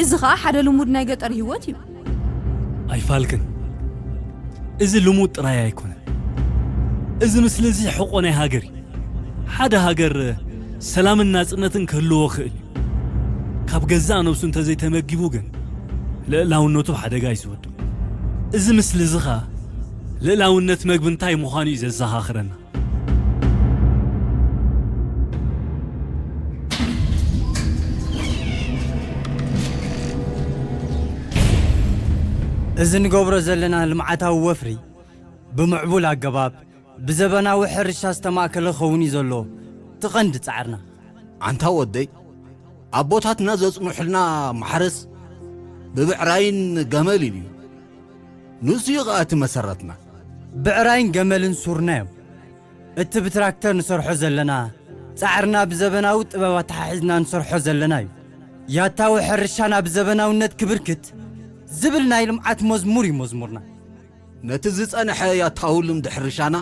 እዚ ኸኣ ሓደ ልሙድ ናይ ገጠር ህይወት እዩ። ኣይፋልክን። እዚ ልሙድ ጥራይ ኣይኮነን። እዚ ምስሊ እዚ ሕቖ ናይ ሃገር እዩ። ሓደ ሃገር ሰላምን ናጽነትን ክህልዎ ክእል እዩ። ካብ ገዛእ ነብሱ እንተዘይተመጊቡ ግን ልእላውነቱ ሓደጋ እዩ ዝወድቕ። እዚ ምስሊ እዚ ኸኣ ልእላውነት መግቢ እንታይ ምዃኑ እዩ ዘዘኻኽረና። እዚ ንገብሮ ዘለና ልምዓታዊ ወፍሪ ብምዕቡል ኣገባብ ብዘበናዊ ሕርሻ ዝተማእከለ ክኸውን እዩ ዘሎ እቲ ቀንዲ ጻዕርና። ኣንታ ወደይ፣ ኣቦታትና ዘጽንሑልና ማሕረስ ብብዕራይን ገመልን እዩ። ንሱ እዩ ኸኣ እቲ መሰረትና። ብዕራይን ገመልን ሱርና እዮም። እቲ ብትራክተር ንሰርሖ ዘለና ጻዕርና ብዘበናዊ ጥበብ ኣተሓሒዝና ንሰርሖ ዘለና እዩ። ያታዊ ሕርሻና ብዘበናውነት ክብርክት ዝብል ናይ ልምዓት መዝሙር እዩ መዝሙርና። ነቲ ዝጸንሐ ያታዊ ልምዲ ሕርሻና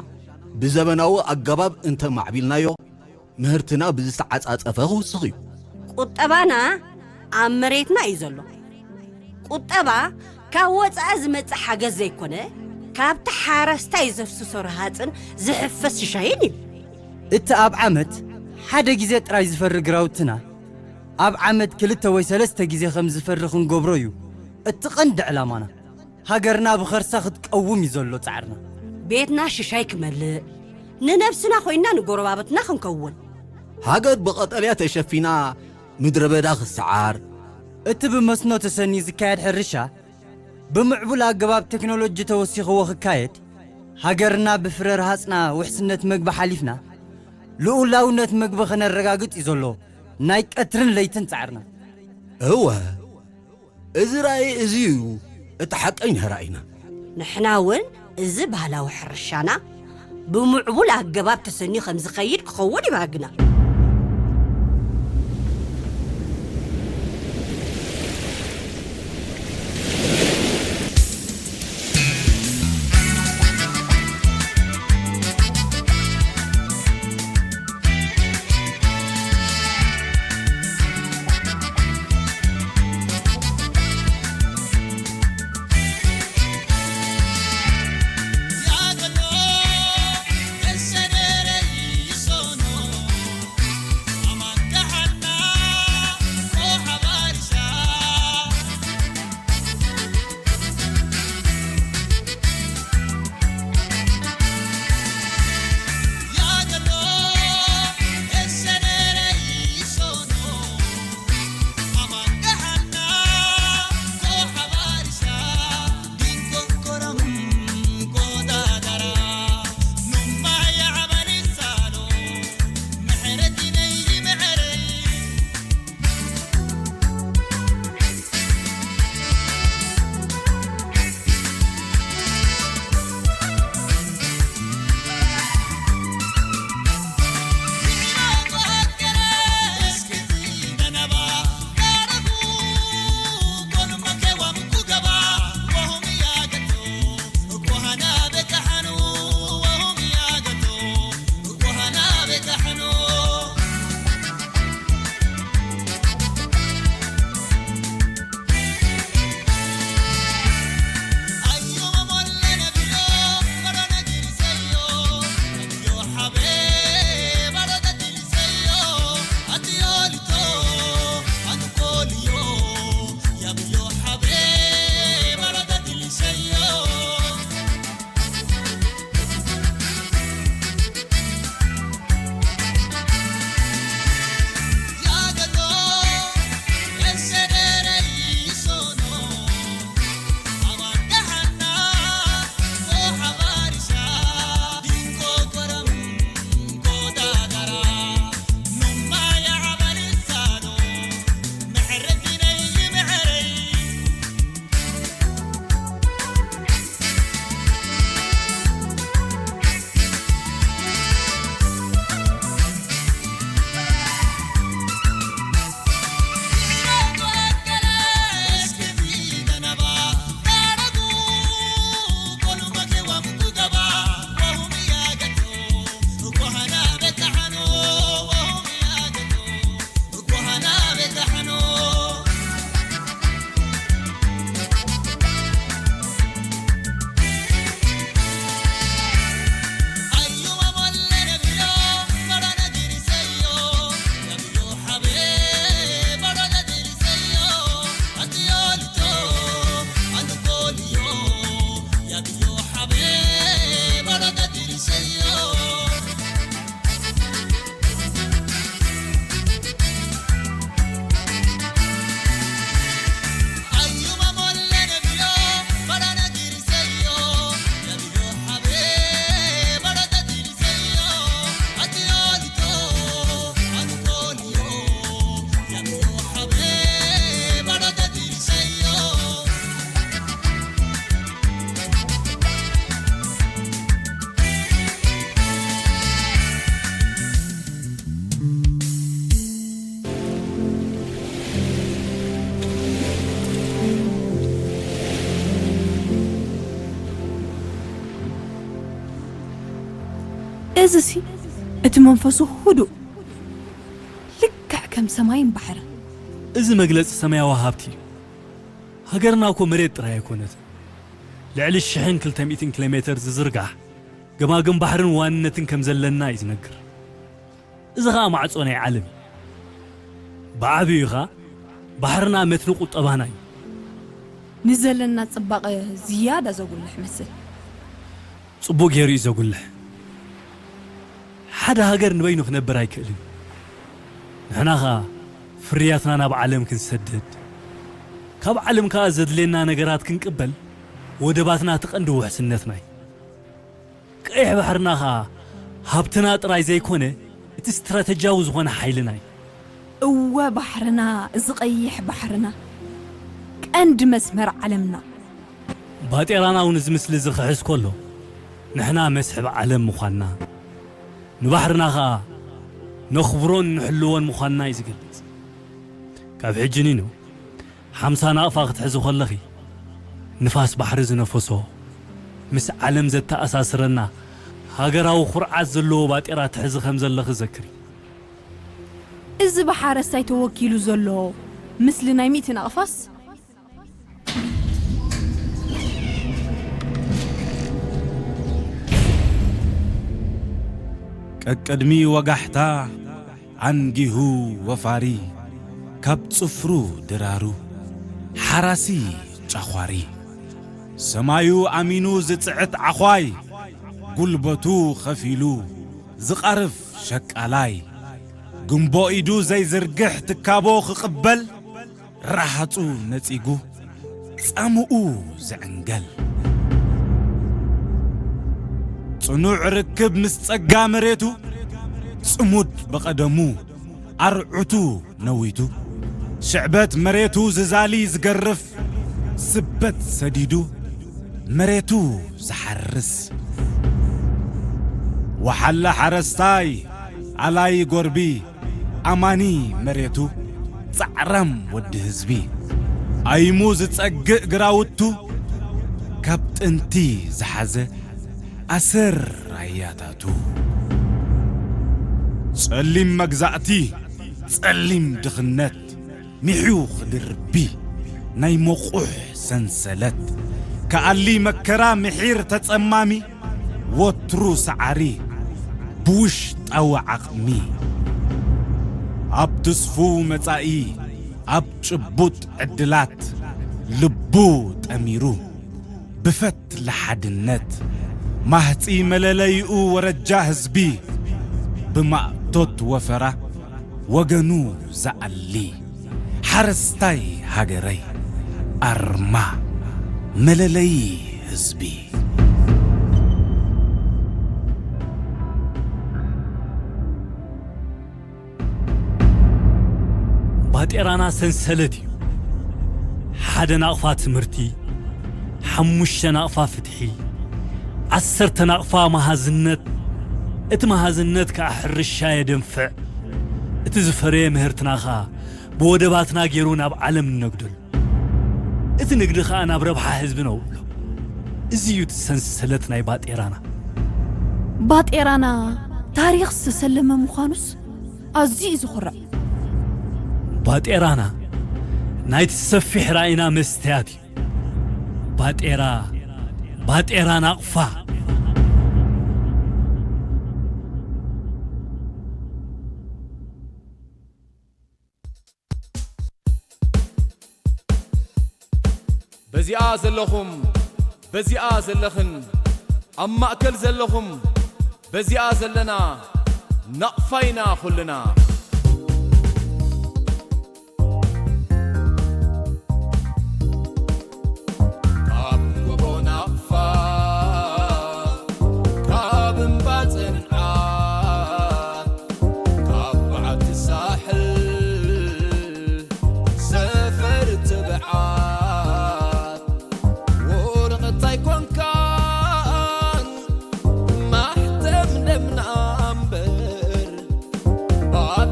ብዘበናዊ ኣገባብ እንተ ማዕቢልናዮ፣ ምህርትና ብዝተዓጻጸፈ ክውስኽ እዩ። ቁጠባና ኣብ መሬትና እዩ ዘሎ። ቁጠባ ካብ ወጻኢ ዝመጽእ ሓገዝ ዘይኮነ፣ ካብቲ ሓረስታይ ዘፍስሶ ረሃጽን ዝሕፈስ ሽሻይን እዩ። እቲ ኣብ ዓመት ሓደ ግዜ ጥራይ ዝፈሪ ግራውትና፣ ኣብ ዓመት ክልተ ወይ ሰለስተ ግዜ ከም ዝፈሪ ክንገብሮ እዩ እቲ ቀንዲ ዕላማና። ሃገርና ብኸርሳ ክትቀውም እዩ ዘሎ ጻዕርና። ቤትና ሽሻይ ክመልእ፣ ንነብስና ኮይና ንጎረባብትና ክንከውን። ሃገር ብቐጠልያ ተሸፊና ምድረ በዳ ክሰዓር። እቲ ብመስኖ ተሰንዩ ዝካየድ ሕርሻ ብምዕቡል ኣገባብ ቴክኖሎጂ ተወሲኽዎ ክካየድ፣ ሃገርና ብፍረ ረሃጽና ውሕስነት መግቢ ሓሊፍና ልኡላውነት መግቢ ከነረጋግጽ እዩ ዘሎ ናይ ቀትርን ለይትን ጻዕርና። እወ፣ እዚ ራእይ እዚ እዩ እቲ ሓቀኛ ራእይና። ንሕና እውን እዚ ባህላዊ ሕርሻና ብምዕቡል ኣገባብ ተሰንዩ ከም ዝኸይድ ክኸውን ይባግና። እዝሲ እቲ መንፈሱ ህዱእ፣ ልክዕ ከም ሰማይን ባሕርን። እዚ መግለጺ ሰማያዊ ሃብቲ እዩ። ሃገርና እኮ መሬት ጥራይ ኣይኮነትን። ልዕሊ ሽሕን ክልተ ሚእትን ኪሎ ሜተር ዝዝርጋሕ ገማግም ባሕርን ዋንነትን ከም ዘለና እዩ ዝነግር። እዚ ኸኣ ማዕጾ ናይ ዓለም እዩ። ብዓብዩ ኸኣ ባሕርና መትኒ ቁጠባና እዩ። ንዘለና ጽባቐ ዝያዳ ዘጉልሕ መስል። ጽቡቕ ገይሩ እዩ ዘጉልሕ። ሓደ ሃገር ንበይኑ ክነብር ኣይክእልን። ንሕና ኸኣ ፍርያትና ናብ ዓለም ክንሰድድ፣ ካብ ዓለም ከኣ ዘድልየና ነገራት ክንቅበል፣ ወደባትና እቲ ቀንዲ ውሕስነትና እዩ። ቀይሕ ባሕርና ኸኣ ሃብትና ጥራይ ዘይኮነ፣ እቲ ስትራተጂያዊ ዝኾነ ሓይልና እዩ። እወ፣ ባሕርና፣ እዚ ቀይሕ ባሕርና፣ ቀንዲ መስመር ዓለምና። ባጤራና እውን እዚ ምስሊ እዚ ክሕዝ ከሎ፣ ንሕና መስሕብ ዓለም ምዃንና፣ ንባሕርና ኸኣ ነኽብሮን ንሕልዎን ምዃንና እዩ ዝገልጽ። ካብ ሕጂ ኒኖ፣ ሓምሳ ናቕፋ ክትሕዚ ከለኺ፣ ንፋስ ባሕሪ ዝነፈሶ፣ ምስ ዓለም ዘተኣሳስረና ሃገራዊ ኩርዓት ዘለዎ ባጤራ ትሕዚ ከም ዘለኺ ዘክሪ። እዚ ብሓረስታይ ተወኪሉ ዘሎ ምስሊ ናይ ሚእቲ ናቕፋስ፣ ቀቅድሚ ወጋሕታ ኣንጊሁ ወፋሪ፣ ካብ ጽፍሩ ድራሩ ሓራሲ ጫዃሪ፣ ሰማዩ ኣሚኑ ዝጽዕት ዓዃይ፣ ጉልበቱ ኸፊሉ ዝቓርፍ ሸቃላይ፣ ግንቦ ኢዱ ዘይዝርግሕ ትካቦ ክቕበል፣ ረሃጹ ነጺጉ ጻምኡ ዝዕንገል። ጽኑዕ ርክብ ምስ ጸጋ መሬቱ፣ ጽሙድ ብቐደሙ ኣርዑቱ ነዊቱ፣ ሽዕበት መሬቱ ዝዛሊ ዝገርፍ፣ ስበት ሰዲዱ መሬቱ ዝሓርስ። ወሓለ ሓረስታይ፣ ኣላይ ጎርቢ፣ ኣማኒ መሬቱ፣ ጻዕራም ወዲ ህዝቢ፣ ኣይሙ ዝጸግእ ግራውቱ፣ ካብ ጥንቲ ዝሓዘ ኣሰር ራያታቱ። ጸሊም መግዛእቲ፣ ጸሊም ድኽነት፣ ሚሕዩ ክድርቢ ናይ መቑሕ ሰንሰለት፣ ከኣሊ መከራ ምሒር ተጸማሚ፣ ወትሩ ሰዓሪ ብውሽጣዊ ዓቕሚ። ኣብ ትስፉው መጻኢ፣ ኣብ ጭቡጥ ዕድላት ልቡ ጠሚሩ፣ ብፈትሊ ሓድነት ማህጺ መለለይኡ ወረጃ ህዝቢ፣ ብማእቶት ወፈራ ወገኑ ዝኣሊ ሓረስታይ ሃገረይ፣ ኣርማ መለለዪ ህዝቢ። ባጤራና ሰንሰለት እዩ። ሓደ ናቕፋ ትምህርቲ፣ ሓሙሽተ ናቕፋ ፍትሒ፣ ዓሰርተ ናቕፋ መሃዝነት፣ እቲ መሃዝነት ከኣ ሕርሻ የደንፍዕ፣ እቲ ዝፈረየ ምህርትና ኸኣ ብወደባትና ገይሩ ናብ ዓለም ንነግደሉ። እቲ ንግዲ ኸኣ ናብ ረብሓ ህዝቢ ነውዕሎ። እዚ እዩ እቲ ሰንሰለት ናይ ባጤራና። ባጤራና ታሪኽ ዝተሰለመ ምዃኑስ ኣዝዩ እዩ ዘኹርዕ። ባጤራና ናይቲ ሰፊሕ ራእይና መስትያት እዩ። ባጤራ፣ ባጤራ ናቕፋ። በዚኣ ዘለኹም፣ በዚኣ ዘለኽን፣ ኣብ ማእከል ዘለኹም፣ በዚኣ ዘለና ናቕፋ ኢና ኩልና። ካብ ጎቦ ናቕፋ፣ ካብ እምባ ጽንዓት፣ ካብ በዓቲ ሳሕል ሰፈር ትብዓት፣ ወረቐት ኣይኮንካን ማሕተም ደምና እምበር፣ ባብ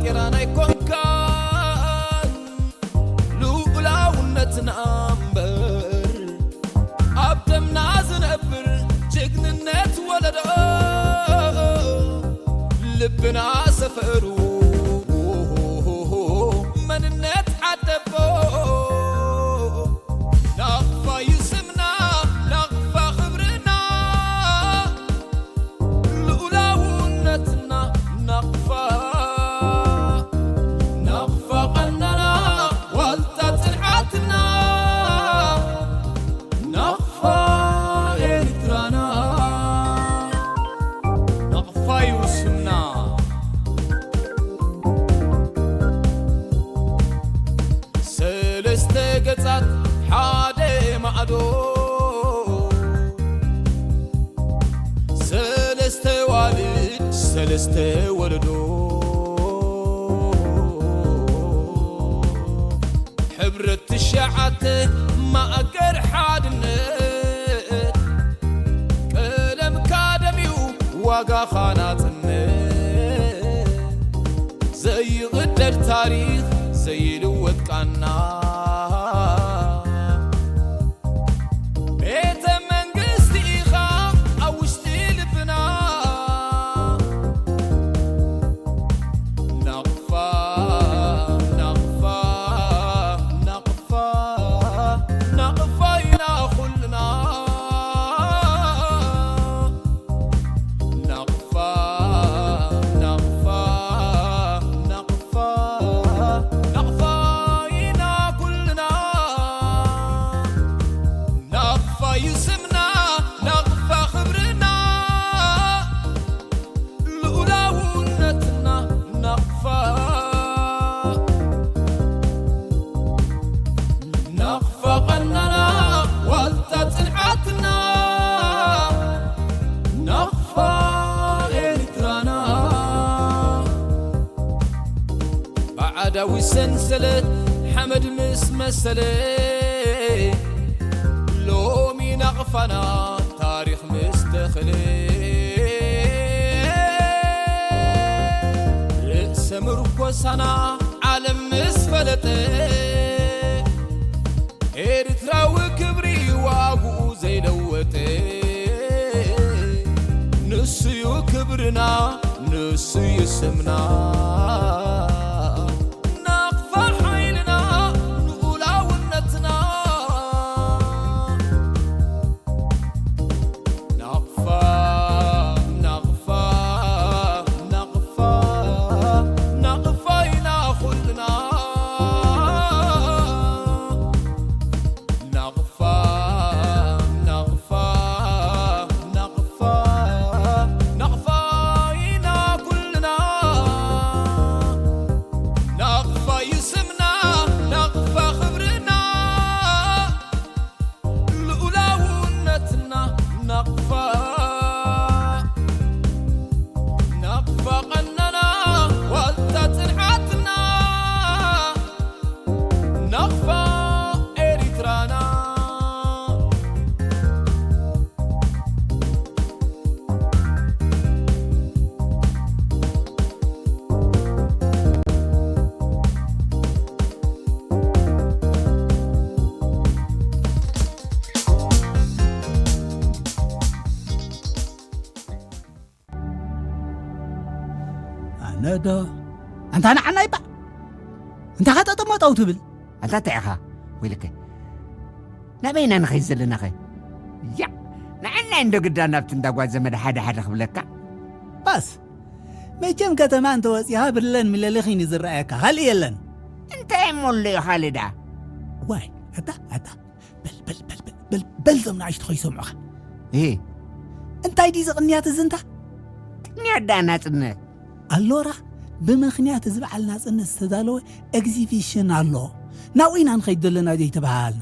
ልብና ሰፈሩ መንነት ዓደቦ ናቕፋ እዩ ስምና፣ ናቕፋ ክብርና፣ ልኡላውነትና ናቕፋ፣ ናቕፋ ቀናና፣ ዋልታ ጽንዓትና፣ ናቕፋ ኤርትራና፣ ናቕፋ እዩ ስምና። ሰለስተ ገጻት ሓደ ማዕዶ፣ ሰለስተ ዋልድ ሰለስተ ወለዶ፣ ሕብረት ትሽዓተ ማእገር ሓድነት፣ ቀለምካ ደም እዩ ዋጋኻ ናጽነት፣ ዘይቕደድ ታሪኽ ዘይልወጥ ቃና። ቤተ መንግስቲ ኢኻ ኣብ ውሽጢ ልብና። ናቕፋ፣ ናቕፋ፣ ናቕፋ፣ ናቕፋ ኢና ኩልና። ናቕፋ፣ ናቕፋ፣ ናቕፋ፣ ናቕፋ ኢና ኩልና። ናቕፋ እዩ ስምና፣ ናቕፋ ክብርና፣ ልኡላውነትና ናቕፋ፣ ናቕፋ ቀናና፣ ዋልታ ጽንዓትና፣ ናቕፋ ኤርትራና። ባዕዳዊ ሰንሰለት ሓመድ ምስ መሰለ፣ ሎሚ ናቕፋና ታሪኽ ምስ ተኸለ፣ ርእሰ ምርኮሳና ዓለም ምስ ፈለጠ፣ ኤርትራዊ ክብሪ ዋግኡ ዘይለወጠ፣ ንሱዩ ክብርና፣ ንሱዩ ስምና። ናቕፋ ሓይልና፣ ልኡላውነትና። ናቕፋ፣ ናቕፋ፣ ናቕፋ፣ ናቕፋ ኢና ኩልና። ናቕፋ፣ ናቕፋ፣ ናቕፋ፣ ናቕፋ ኢና ኩልና። ናቕፋ እዩ ስምና፣ ናቕፋ ክብርና፣ ልኡላውነትና ናቕፋ፣ ናቕፋ ቀናና፣ ዋልታ ጽንዓትና፣ ናቕፋ ኤሪትራና። ኣነ ዶ ኣንታ ንዓና ይባ እንታይ ኸጠጠመጠው ትብል? ኣንታ እንታይ ኢኻ? ወይልከ ናበይና ንኸይድ ዘለናኸ? ያ ንዓና እንዶ ግዳ ናብቲ እንዳጓ ዘመድ ሓደ ሓደ ክብለካ። ባስ መቸም ከተማ እንተወፂኻ ብለን ምለልኺን እዩ ዝረኣየካ፣ ካልእ የለን። እንታይ እሞ ኣሎ እዩ ካልእ ደኣ? ዋይ ኣታ ኣታ በል በል በል በል በል በል ዞም ንኣሽቱ ከይሰምዑኻ። እ እንታይ ድዩ ዝቕንያት እዚ እንታ? ቅንያት ደኣ ናጽነት ኣሎራ። ብምኽንያት እዚ በዓል ናጽነት ዝተዳለወ ኤግዚቢሽን ኣሎ። ናብኡ ኢና ንኸይድ ዘለና ዘይተባሃልና።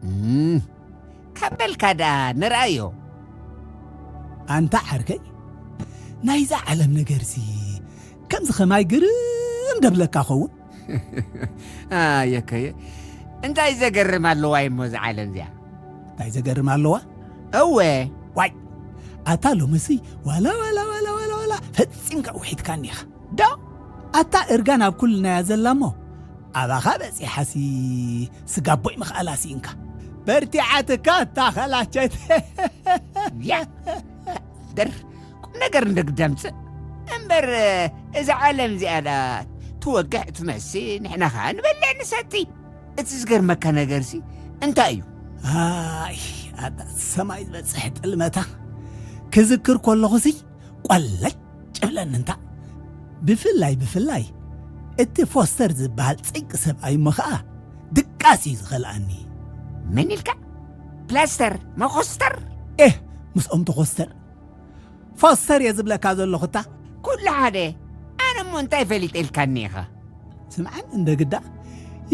እም፣ ካብ በልካ ደኣ ንርኣዮ። ኣንታ ዓርከይ ናይዛ ዓለም ነገርሲ ከምዚ ኸማይ ግርም ደብለካ ኸውን። ኣየከየ እንታይ ዘገርም ኣለዋ እሞ እዛ ዓለም እዚኣ? እንታይ ዘገርም ኣለዋ? እወ። ዋይ ኣታ ሎምሲ ዋላ ዋላ ዋላ ዋላ ዋላ ፈጺምካ ውሒድካኒ ኢኻ። ዶ ኣታ እርጋን ኣብ ኩልናያ ዘላ እሞ ኣባኻ በጺሓሲ ስጋቦይ ምኽኣላ ስኢንካ። በርቲዓትካ ኣታ ኸላቸት። ያ ደር ቁም ነገር እንደ ግዳምጽእ እምበር እዛ ዓለም እዚኣ ደኣ ትወግሕ ትመስል፣ ንሕና ኸኣ ንበልዕ ንሰቲ። እቲ ዝገርመካ ነገርሲ እንታይ እዩ? ኣይ፣ ኣታ ሰማይ ዝበጽሕ ጥልመታ ክዝክር ከለኹሲ ቋለጭ ይብለኒ እንታ። ብፍላይ፣ ብፍላይ እቲ ፎስተር ዝበሃል ጽንቂ ሰብኣይ እሞ ኸኣ ድቃስ እዩ ዝኸልኣኒ። መን ኢልካ? ፕላስተር? መኾስተር? ኤህ፣ ምስኦም ተኾስተር። ፎስተር እየ ዝብለካ ዘለኹ እታ። ኩሉ ሓደ። ኣነ እሞ እንታይ ፈሊጠ ኢልካኒ ኢኻ? ስምዓኒ እንደ ግዳ፣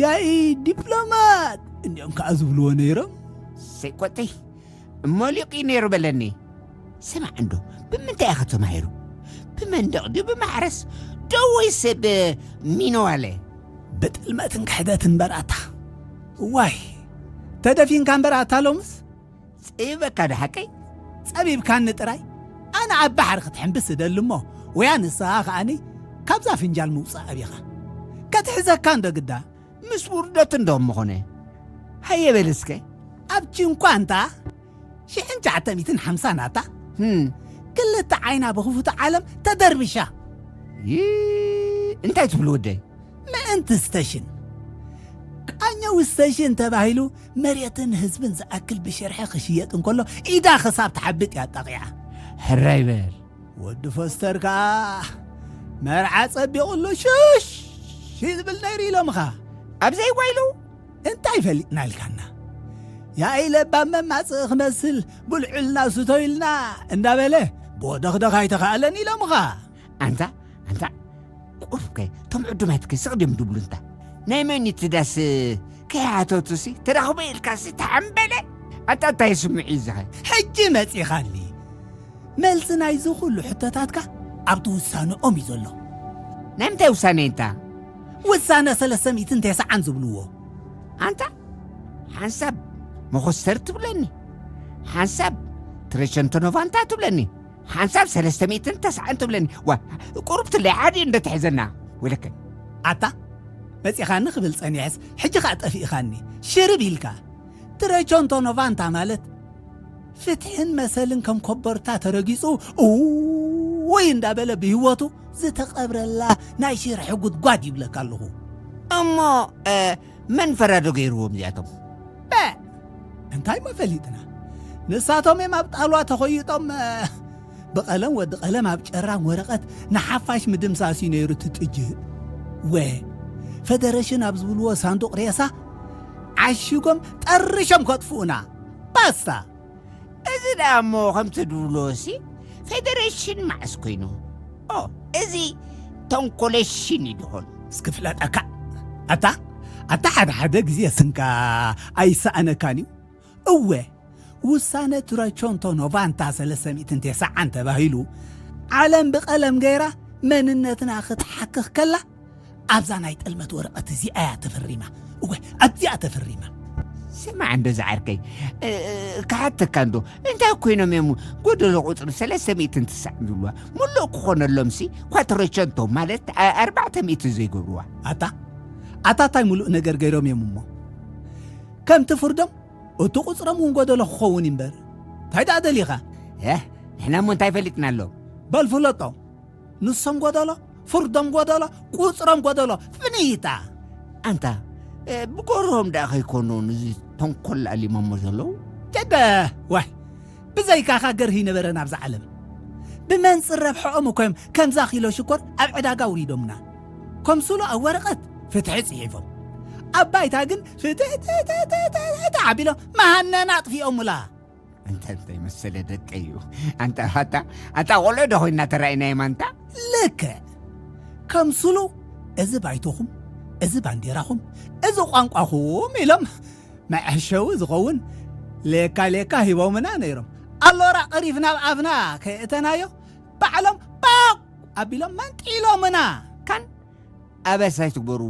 ያኢ ዲፕሎማት እንዲኦም ከኣ ዝብልዎ ነይሮም። ሰይኮተይ፣ እሞ ሊቕ እዩ ነይሩ በለኒ። ስማዕ እንዶ፣ ብምንታይ ኢኻ ተማሂሩ? ብመንደቕ ድዩ ብማሕረስ? ዶ ወይስ ብሚነዋለ? ብጥልመትን ክሕደትን እምበር ኣታ። ዋይ፣ ተደፊንካ እምበር ኣታ ሎምስ። ጸቢበካ ዶ ሓቀይ? ጸቢብካኒ ጥራይ። ኣነ ኣብ ባሕሪ ክትሕምብስ እደሊ እሞ፣ ወያ ንስኻ ከኣኒ ካብዛ ፍንጃል ምውጻእ ኣቢኻ። ከትሕዘካ እንዶ ግዳ። ምስ ውርደት እንዶ ምኾነ። ሃየ በል እስከ። ኣብ ቺንኳንታ ሽሕን ትሽዓተ ሚእትን ሓምሳን ኣታ፣ ህም። ክልተ ዓይና ብኽፉት ዓለም ተደርቢሻ። ይ-፣ እንታይ ትብሉ ወደይ? ምእንቲ ስተሽን። ቃኘው ስተሽን ተባሂሉ መሬትን ህዝብን ዝኣክል ብሽርሒ ክሽየጥ እንከሎ ኢዳ ክሳብ ትሓብጥ እያ ኣጣቒዓ። ሕራይ በል። ወዲ ፎስተር ከኣ መርዓ ጸቢቑ ኣሎ ሽሽ ዝብል ነይሩ ኢሎምኻ። ኣብ ዘይጓይሉ እንታይ ፈሊጥና ኢልካና? ያኢ ለባም መማጽእ ክመስል ብልዑልና ስቶ ኢልና እንዳበለ ብወደኽደኽ ኣይተኻእለን ኢሎምኻ። ኣንታ፣ ኣንታ፣ ቁሩብከ፣ እቶም ዕዱማትከ ስቕ ድዮም ድብሉ እንታ? ናይ መኒት ዳስ ከይሓተቱሲ ተራኽቦ ኢልካሲ ተሓምበለ? ኣንታ እንታይ ስምዑ እዩ ዝኸ? ሕጂ መጺኻኒ። መልሲ ናይዚ ኩሉ ሕቶታትካ ኣብቲ ውሳነኦም እዩ ዘሎ። ናይ ምንታይ ውሳነ እንታ? ውሳነ ሰለስተ ሚእትን ተስዓን ዝብልዎ። ኣንታ፣ ሓንሳብ መኾስተር ትብለኒ፣ ሓንሳብ ትረሸንቶ ኖቫንታ ትብለኒ፣ ሓንሳብ ሰለስተ ሚእትን ተስዓን ትብለኒ። ዋ፣ ቁሩብ ትለይ ሓደ እንዶ ትሕዘና። ወለከ። ኣታ፣ መጺኻኒ ክብል ጸኒሐስ፣ ሕጂ ኸኣ ጠፊእኻኒ። ሽርብ ኢልካ። ትረቸንቶ ኖቫንታ ማለት ፍትሕን መሰልን ከም ኮቦርታ ተረጊጹ፣ እውይ እንዳበለ ብህይወቱ ዝተቐብረላ ናይ ሽርሒ ጉድጓድ ይብለካ ኣለኹ። እሞ፣ እ፣ መን ፈራዶ ገይርዎም እዚኣቶም? በ-፣ እንታይ እሞ ፈሊጥና? ንሳቶም እዮም ኣብ ጣልዋ ተኾይጦም፣ እ፣ ብቐለም ወዲ ቀለም ኣብ ጨራም ወረቐት ንሓፋሽ ምድምሳስ እዩ ነይሩ እቲ ጥጅእ። ወ-፣ ፈደረሽን ኣብ ዝብልዎ ሳንዱቕ ሬሳ ዓሺጎም ጠርሾም ከጥፍኡና። ባስታ። እዚ ደኣ እሞ ከምቲ ድብሎሲ ፌደሬሽን መዓስ ኮይኑ? ኦ፣ እዚ ተንኮለሽን እዩ ድኾን። እስኪ ፍለጠካ። ኣታ፣ ኣታ ሓደ ሓደ ግዜ ስንካ ኣይሰኣነካን እዩ። እወ፣ ውሳነ ትረቾንቶ ኖቫንታ ሰለስተ ሚእትን ተስዓን ተባሂሉ፣ ዓለም ብቐለም ገይራ መንነትና ክትሓክኽ ከላ፣ ኣብዛ ናይ ጥልመት ወረቐት እዚኣ እያ ተፈሪማ። እወ፣ ኣብዚኣ ተፈሪማ። ስማዕ እንዶ ዝዓርከይ፣ እ፣ እ፣ ክሓተካ እንዶ፣ እንታይ ኮይኖም እዮም ጎደሎ ቁጽሪ ሰለስተ ሚእትን ትስዓን ዝብልዋ? ምሉእ ክኾነሎምሲ፣ ኳትሮቸንቶ ማለት፣ ኣ-፣ ኣርባዕተ ሚእቲ ዘይገብርዋ? ኣታ፣ ኣታ እንታይ ምሉእ ነገር ገይሮም እዮም እሞ? ከምቲ ፍርዶም፣ እቲ ቁጽሮም እውን ጎደሎ ክኸውን እዩ እምበር። እንታይ ደኣ ደሊኻ? እ፣ ንሕና እሞ እንታይ ፈሊጥና ኣሎ? በል ፍለጦ። ንሶም ጎደሎ፣ ፍርዶም ጎደሎ፣ ቁጽሮም ጎደሎ፣ ፍንይታ። ኣንታ፣ እ፣ ብጎርሆም ደኣ ከይኮኑ ንዚ ተንኮል ኣሊሞሞ ዘለዉ? ጀደ፣ ዋይ፣ ብዘይካኻ ገርሂ ነበረ ናብዛ ዓለም። ብመንጽር ረብሕኦም እኮ እዮም ከምዛ ኪሎ ሽኮር ኣብ ዕዳጋ ኣውሪዶምና። ከምስሉ ኣብ ወረቐት ፍትሒ ጽሒፎም። ኣብ ባይታ ግን ፍትሕ፣ ትሕ፣ ትሕ፣ ትሕ፣ ትሕ፣ ትሕ ኣቢሎም መሃነና ኣጥፊኦሙላ። ኣንታ እንታይ መሰለ ደቀይ እዩ። ኣንታ፣ ኣታ፣ ኣታ ቆልዑ ዶ ኮይና ተራኢናዮም ኣንታ? ልክዕ። ከምስሉ፣ እዚ ባይቶኹም፣ እዚ ባንዴራኹም፣ እዚ ቋንቋኹም ኢሎም መዐሸዊ ዝኸውን ሌካ ሌካ ሂቦምና ነይሮም። ኣሎራ ቀሪፍና ኣብ ኣፍና ከየእተናዮ፣ ባዕሎም ጳቕ ኣቢሎም መንጢሎምና። ካን ኣበሳ ኣይትግበሩ።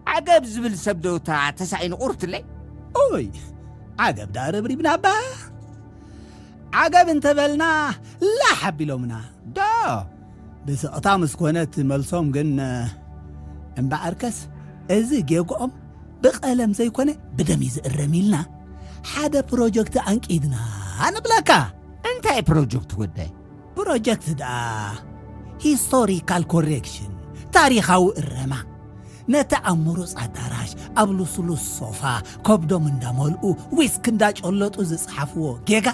ዓገብ ዝብል ሰብ ዶ እታ ተሳኢኑ ቁርትለይ? ኡይ፣ ዓገብ ደኣ ረብሪብና እባ። ዓገብ እንተበልና ላሕ ኣቢሎምና። ዶ? ብስቕታ ምስ ኮነት መልሶም ግን፣ እምበኣርከስ እዚ ጌግኦም ብቐለም ዘይኮነ ብደም እዩ ዝእረም ኢልና ሓደ ፕሮጀክት ኣንቂድና ንብለካ። እንታይ ፕሮጀክት ወደይ? ፕሮጀክት ደኣ ሂስቶሪካል ኮሬክሽን፣ ታሪኻዊ እረማ። ነቲ ኣብ ምሩፅ ኣዳራሽ ኣብ ልስሉስ ሶፋ ከብዶም እንዳመልኡ ዊስክ እንዳጨለጡ ዝፀሓፍዎ ጌጋ፣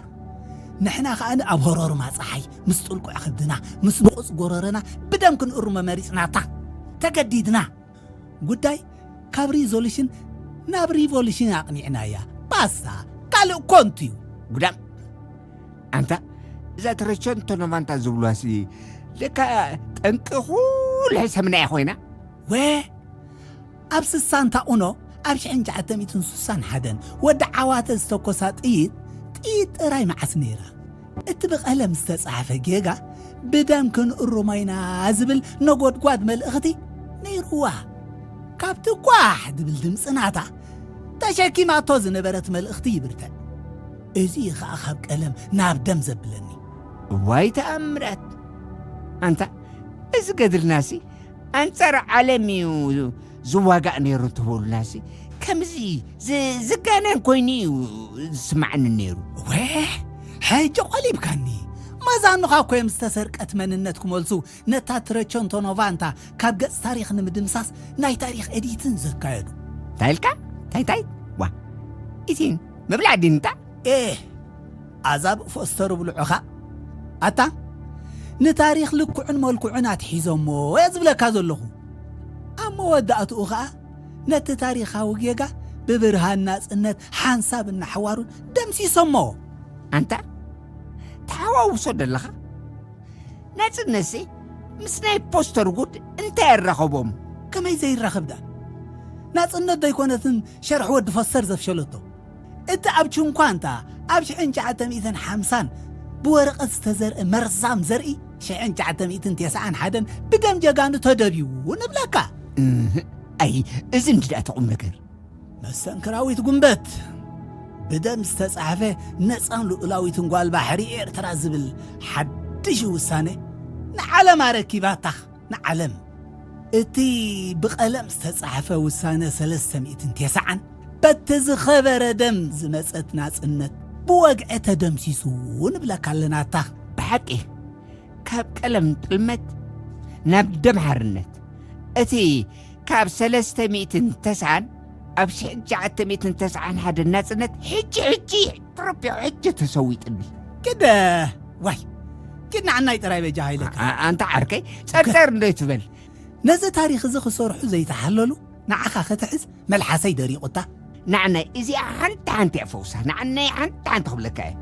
ንሕና ከኣ ኣብ ሆሮርማ ፀሓይ ምስ ጥልቁዕ ከብድና ምስ ንቑፅ ጎረረና ብደም ክንእርሞ መሪፅናታ። ተገዲድና። ጉዳይ ካብ ሪዞሉሽን ናብ ሪቮሉሽን ኣቕኒዕናያ። ባስታ፣ ካልእ ኮንቱ እዩ። ጉዳም። ኣንታ፣ እዛ ትረቸንቶ ኖቫንታ ዝብሏሲ ለካ ጠንቂ ኩሉ ሕሰምና እያ ኮይና። ወ ኣብ ስሳንታ ኡኖ፣ ኣብ ሽሕን ትሽዓተ ሚእትን ስሳን ሓደን ወዲ ዓዋተ ዝተኮሳ ጥይት፣ ጥይት ጥራይ መዓስ ነይራ። እቲ ብቐለም ዝተጻሕፈ ጌጋ ብደም ክንእርሞ ኢና ዝብል ነጎድጓድ መልእኽቲ ነይርዋ። ካብቲ ጓሕ ዝብል ድምጺ ናታ ተሸኪማቶ ዝነበረት መልእኽቲ ይብርትዕ። እዚ እዩ ኸኣ ካብ ቀለም ናብ ደም ዘብለኒ። ዋይ ተኣምራት! ኣንታ፣ እዚ ገድልናሲ ኣንጻር ዓለም እዩ ዝዋጋእ ነይሩ እንትበሉናሲ፣ ከምዚ ዝ-፣ ዝጋነን ኮይኑ እዩ ዝስማዓኒ ነይሩ። ወ፣ ሕጂ ቆሊብካኒ። መዛኑኻ እኮ እዮም ዝተሰርቀት መንነት ክመልሱ ነታ ትረቸንቶ ኖቫንታ ካብ ገጽ ታሪኽ ንምድምሳስ ናይ ታሪኽ ኤዲትን ዘካየዱ። እንታይ ኢልካ? እንታይ፣ እንታይ? ዋ፣ ኢቲን ምብላዕ ዲንታ? ኤህ፣ ኣዛብ ፎስተር ብልዑኻ። ኣታ፣ ንታሪኽ ልክዑን መልክዑን ኣትሒዞሞ እየ ዝብለካ ዘለኹ። ኣብ መወዳእትኡ ኸኣ ነቲ ታሪኻዊ ጌጋ ብብርሃን ናጽነት ሓንሳብ እናሓዋሩን ደምሲሶሞ። ኣንታ፣ ተሓዋውሶ ደለኻ? ናጽነትሲ ምስ ናይ ፖስተር ጉድ እንታይ ኣራኸቦም? ከመይ ዘይራኸብ ደኣ? ናጽነት ዶ ኣይኮነትን ሸርሒ ወዲ ፎስተር ዘፍሸለቶ? እቲ ኣብ ቹንኳንታ ኣብ ሽሕን ትሽዓተ ሚእትን ሓምሳን ብወረቐት ዝተዘርአ መርዛም ዘርኢ ሽሕን ትሽዓተ ሚእትን ተስዓን ሓደን ብደም ጀጋኑ ተደብዩ ንብለካ። እህ፣ ኣይ፣ እዚ እንዲ ደኣ እቲ ቁም ነገር። መስተንክራዊት ጉንበት፣ ብደም ዝተጻሕፈ ነጻን ልኡላዊትን ጓል ባሕሪ ኤርትራ ዝብል ሓድሽ ውሳነ ንዓለም ኣረኪባታ፣ ንዓለም። እቲ ብቐለም ዝተጻሕፈ ውሳነ ሰለስተ ሚእትን ተስዓን በቲ ዝኸበረ ደም ዝመጸት ናጽነት ብወግዒ ተደምሲሱ ንብለካ ኣለናታ። ብሓቂ፣ ካብ ቀለም ጥልመት ናብ ደም ሓርነት፣ እቲ ካብ ሰለስተ ሚእትን ተስዓን ኣብ ሽሕን ትሽዓተ ሚእትን ተስዓን ሓደን ናጽነት ሕጂ፣ ሕጂ ተረቢዑ፣ ሕጂ ተሰዊጥኒ። ግደ፣ ዋይ፣ ግድ ንዓናይ ጥራይ በጃ ሃይለካ። ኣ-፣ ኣንታ ዓርከይ፣ ጸርጸር እንዶ ይትበል። ነዚ ታሪኽ እዚ ክሰርሑ ዘይተሓለሉ ንዓኻ ክትሕዝ መልሓሰይ ደሪቑታ። ንዓናይ እዚኣ ሓንቲ ሓንቲ እያ ፈውሳ። ንዓናይ ሓንቲ ሓንቲ ክብለካ እየ።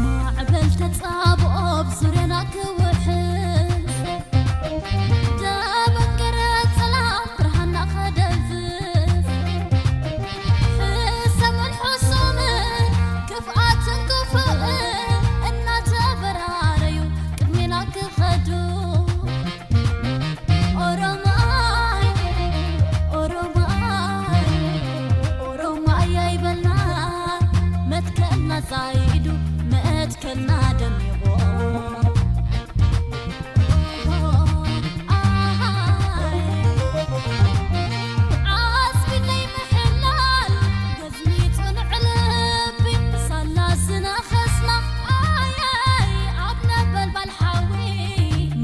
ማዕበል ተጻብኦ ብዙርያና ክውሕዝ፣ ደበን ገረድ ጸላም ብርሃንና ከደብዝዝ፣ ሕሰምን ሕሱምን ክፍኣትን ክፉእን እናተበራረዩ ቅድሜና ክኸዱ፣ ኦሮማይ፣ ኦሮማይ፣ ኦሮማይ ኣይበልና፣ መትከልና ዛይዱ፣ መትከልና ደሚቑ። ኣሃይ፣ ዓስቢ ዘይምሕላል፣ ገዝሚ ጽኑዕ ልቢ፣ ሳላ ዝነኸስና፣ ኣየይ፣ ኣብ ነበልባል ሓዊ፣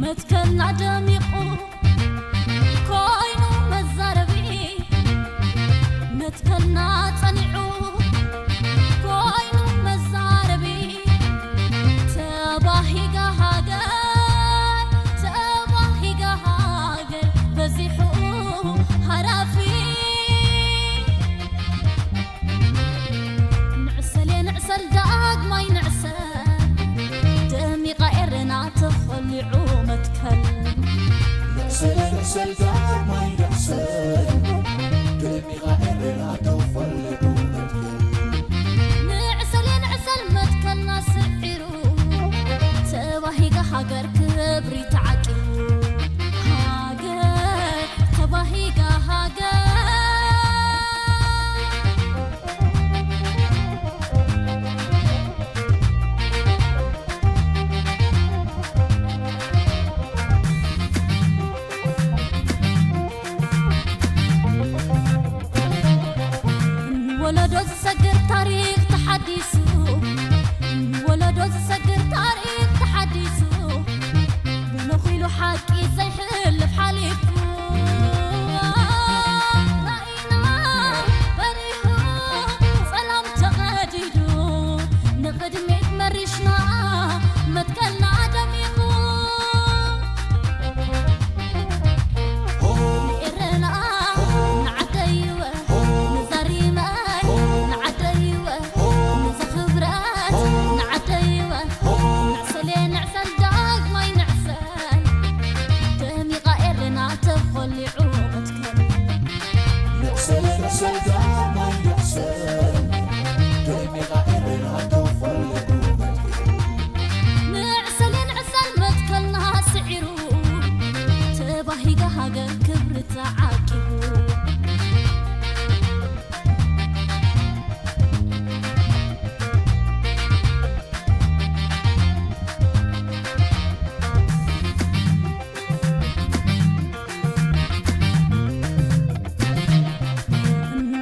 መትከልና ደሚቑ። ኮይኑ መዛረቢ፣ መትከልና ጸኒዑ፣ ኮይኑ መዛረቢ፣ ተባሂጋ ሓቂ ዘይሕልፍ ሓሊፉ ራእይና በሪሁ ጸላም ተቐዲዱ ንቕድሚት መሪሽና መትከልና ደሚቑ ኤረና ንዓደይወ ንዛሪመ ንዓደይወ ንዘኽብረት ንዓደይወ ንዕሰሌ ንዕሰል ዳግማይ ንዕሰል ደሚቓ ኤረና ተኾሊዑ መትከል ንዕሰል ንዕሰል ዳግማይ ንዕሰል ደሚቓ ኤረና ተኾሊዑ መትከል ንዕሰል ንዕሰል መትከልና ስዒሩ ተባሂጋ ሃገር ክብሪ ተዓቂቡ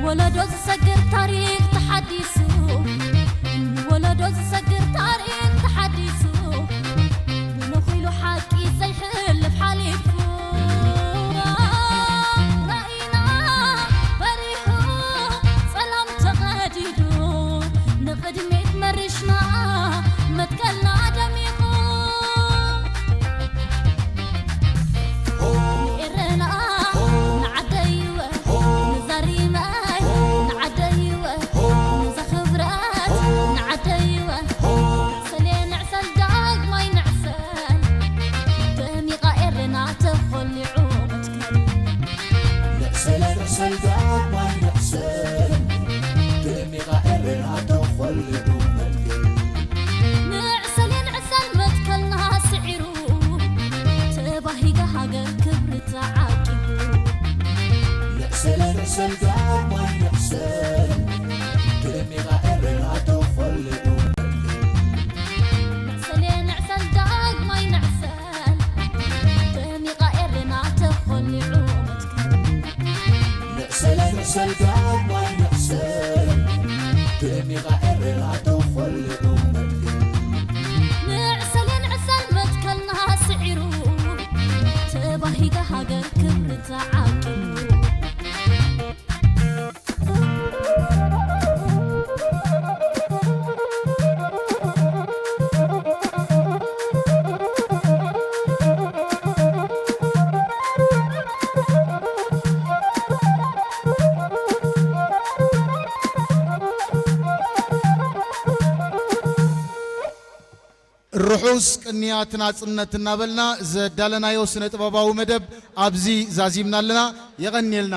ወለዶ ዝሰግር ታሪኽ ተሓዲሱ ወለዶ ዝሰግር ታሪኽ ተሓዲሱ ብንኺሉ ሓቂ ዘይሕልፍ ሓሊፉ ራእይና በሪሁ ጸላም ተቐዲዱ ንቕድሚት መሪሽና መትከልና ደሚቑ ኤረና ንዓደይወ ንዛሪመ ንዓደይወ ንዘኽብረት ንዓደይወ ንዕሰሌ ንዕሰል ዳግማይ ንዕሰል ደሚቓ ኤረና ተኾሊዑ መትከል ንዕሰለ ንዕሰል ዳግማይ ንዕሰል ደሚቓ ኤረና ተኾሊዑ መትከል ንዕሰል የንዕሰል መትከልና ስዒሩ ተባሂጋ ሃገር ክብሪ ተዓቂቡ ንዕሰለ ንዕሰል ዳግማይ ንዕሰል ደሚቓ ኤረና ተኾሊዑ መትከል ንዕሰል የንዕሰል ዳግማይ ንዕሰል ደሚቓ ኤረና ተኾሊዑ መትከል ንዕሰለ ንዕሰል ዳግማይ ንዕሰል ደሚቓ ኤረና ተኾሊዑ መትከል ንዕሰል የንዕሰል መትከልና ስዒሩ ተባሂጋ ሃገር ክብሪ ተዓቂቡ ርሑስ ቅንያት ናጽነት እናበልና ዘዳለናዮ ስነ ጥበባዊ መደብ ኣብዚ ዛዚምና ኣለና። የቐንየልና።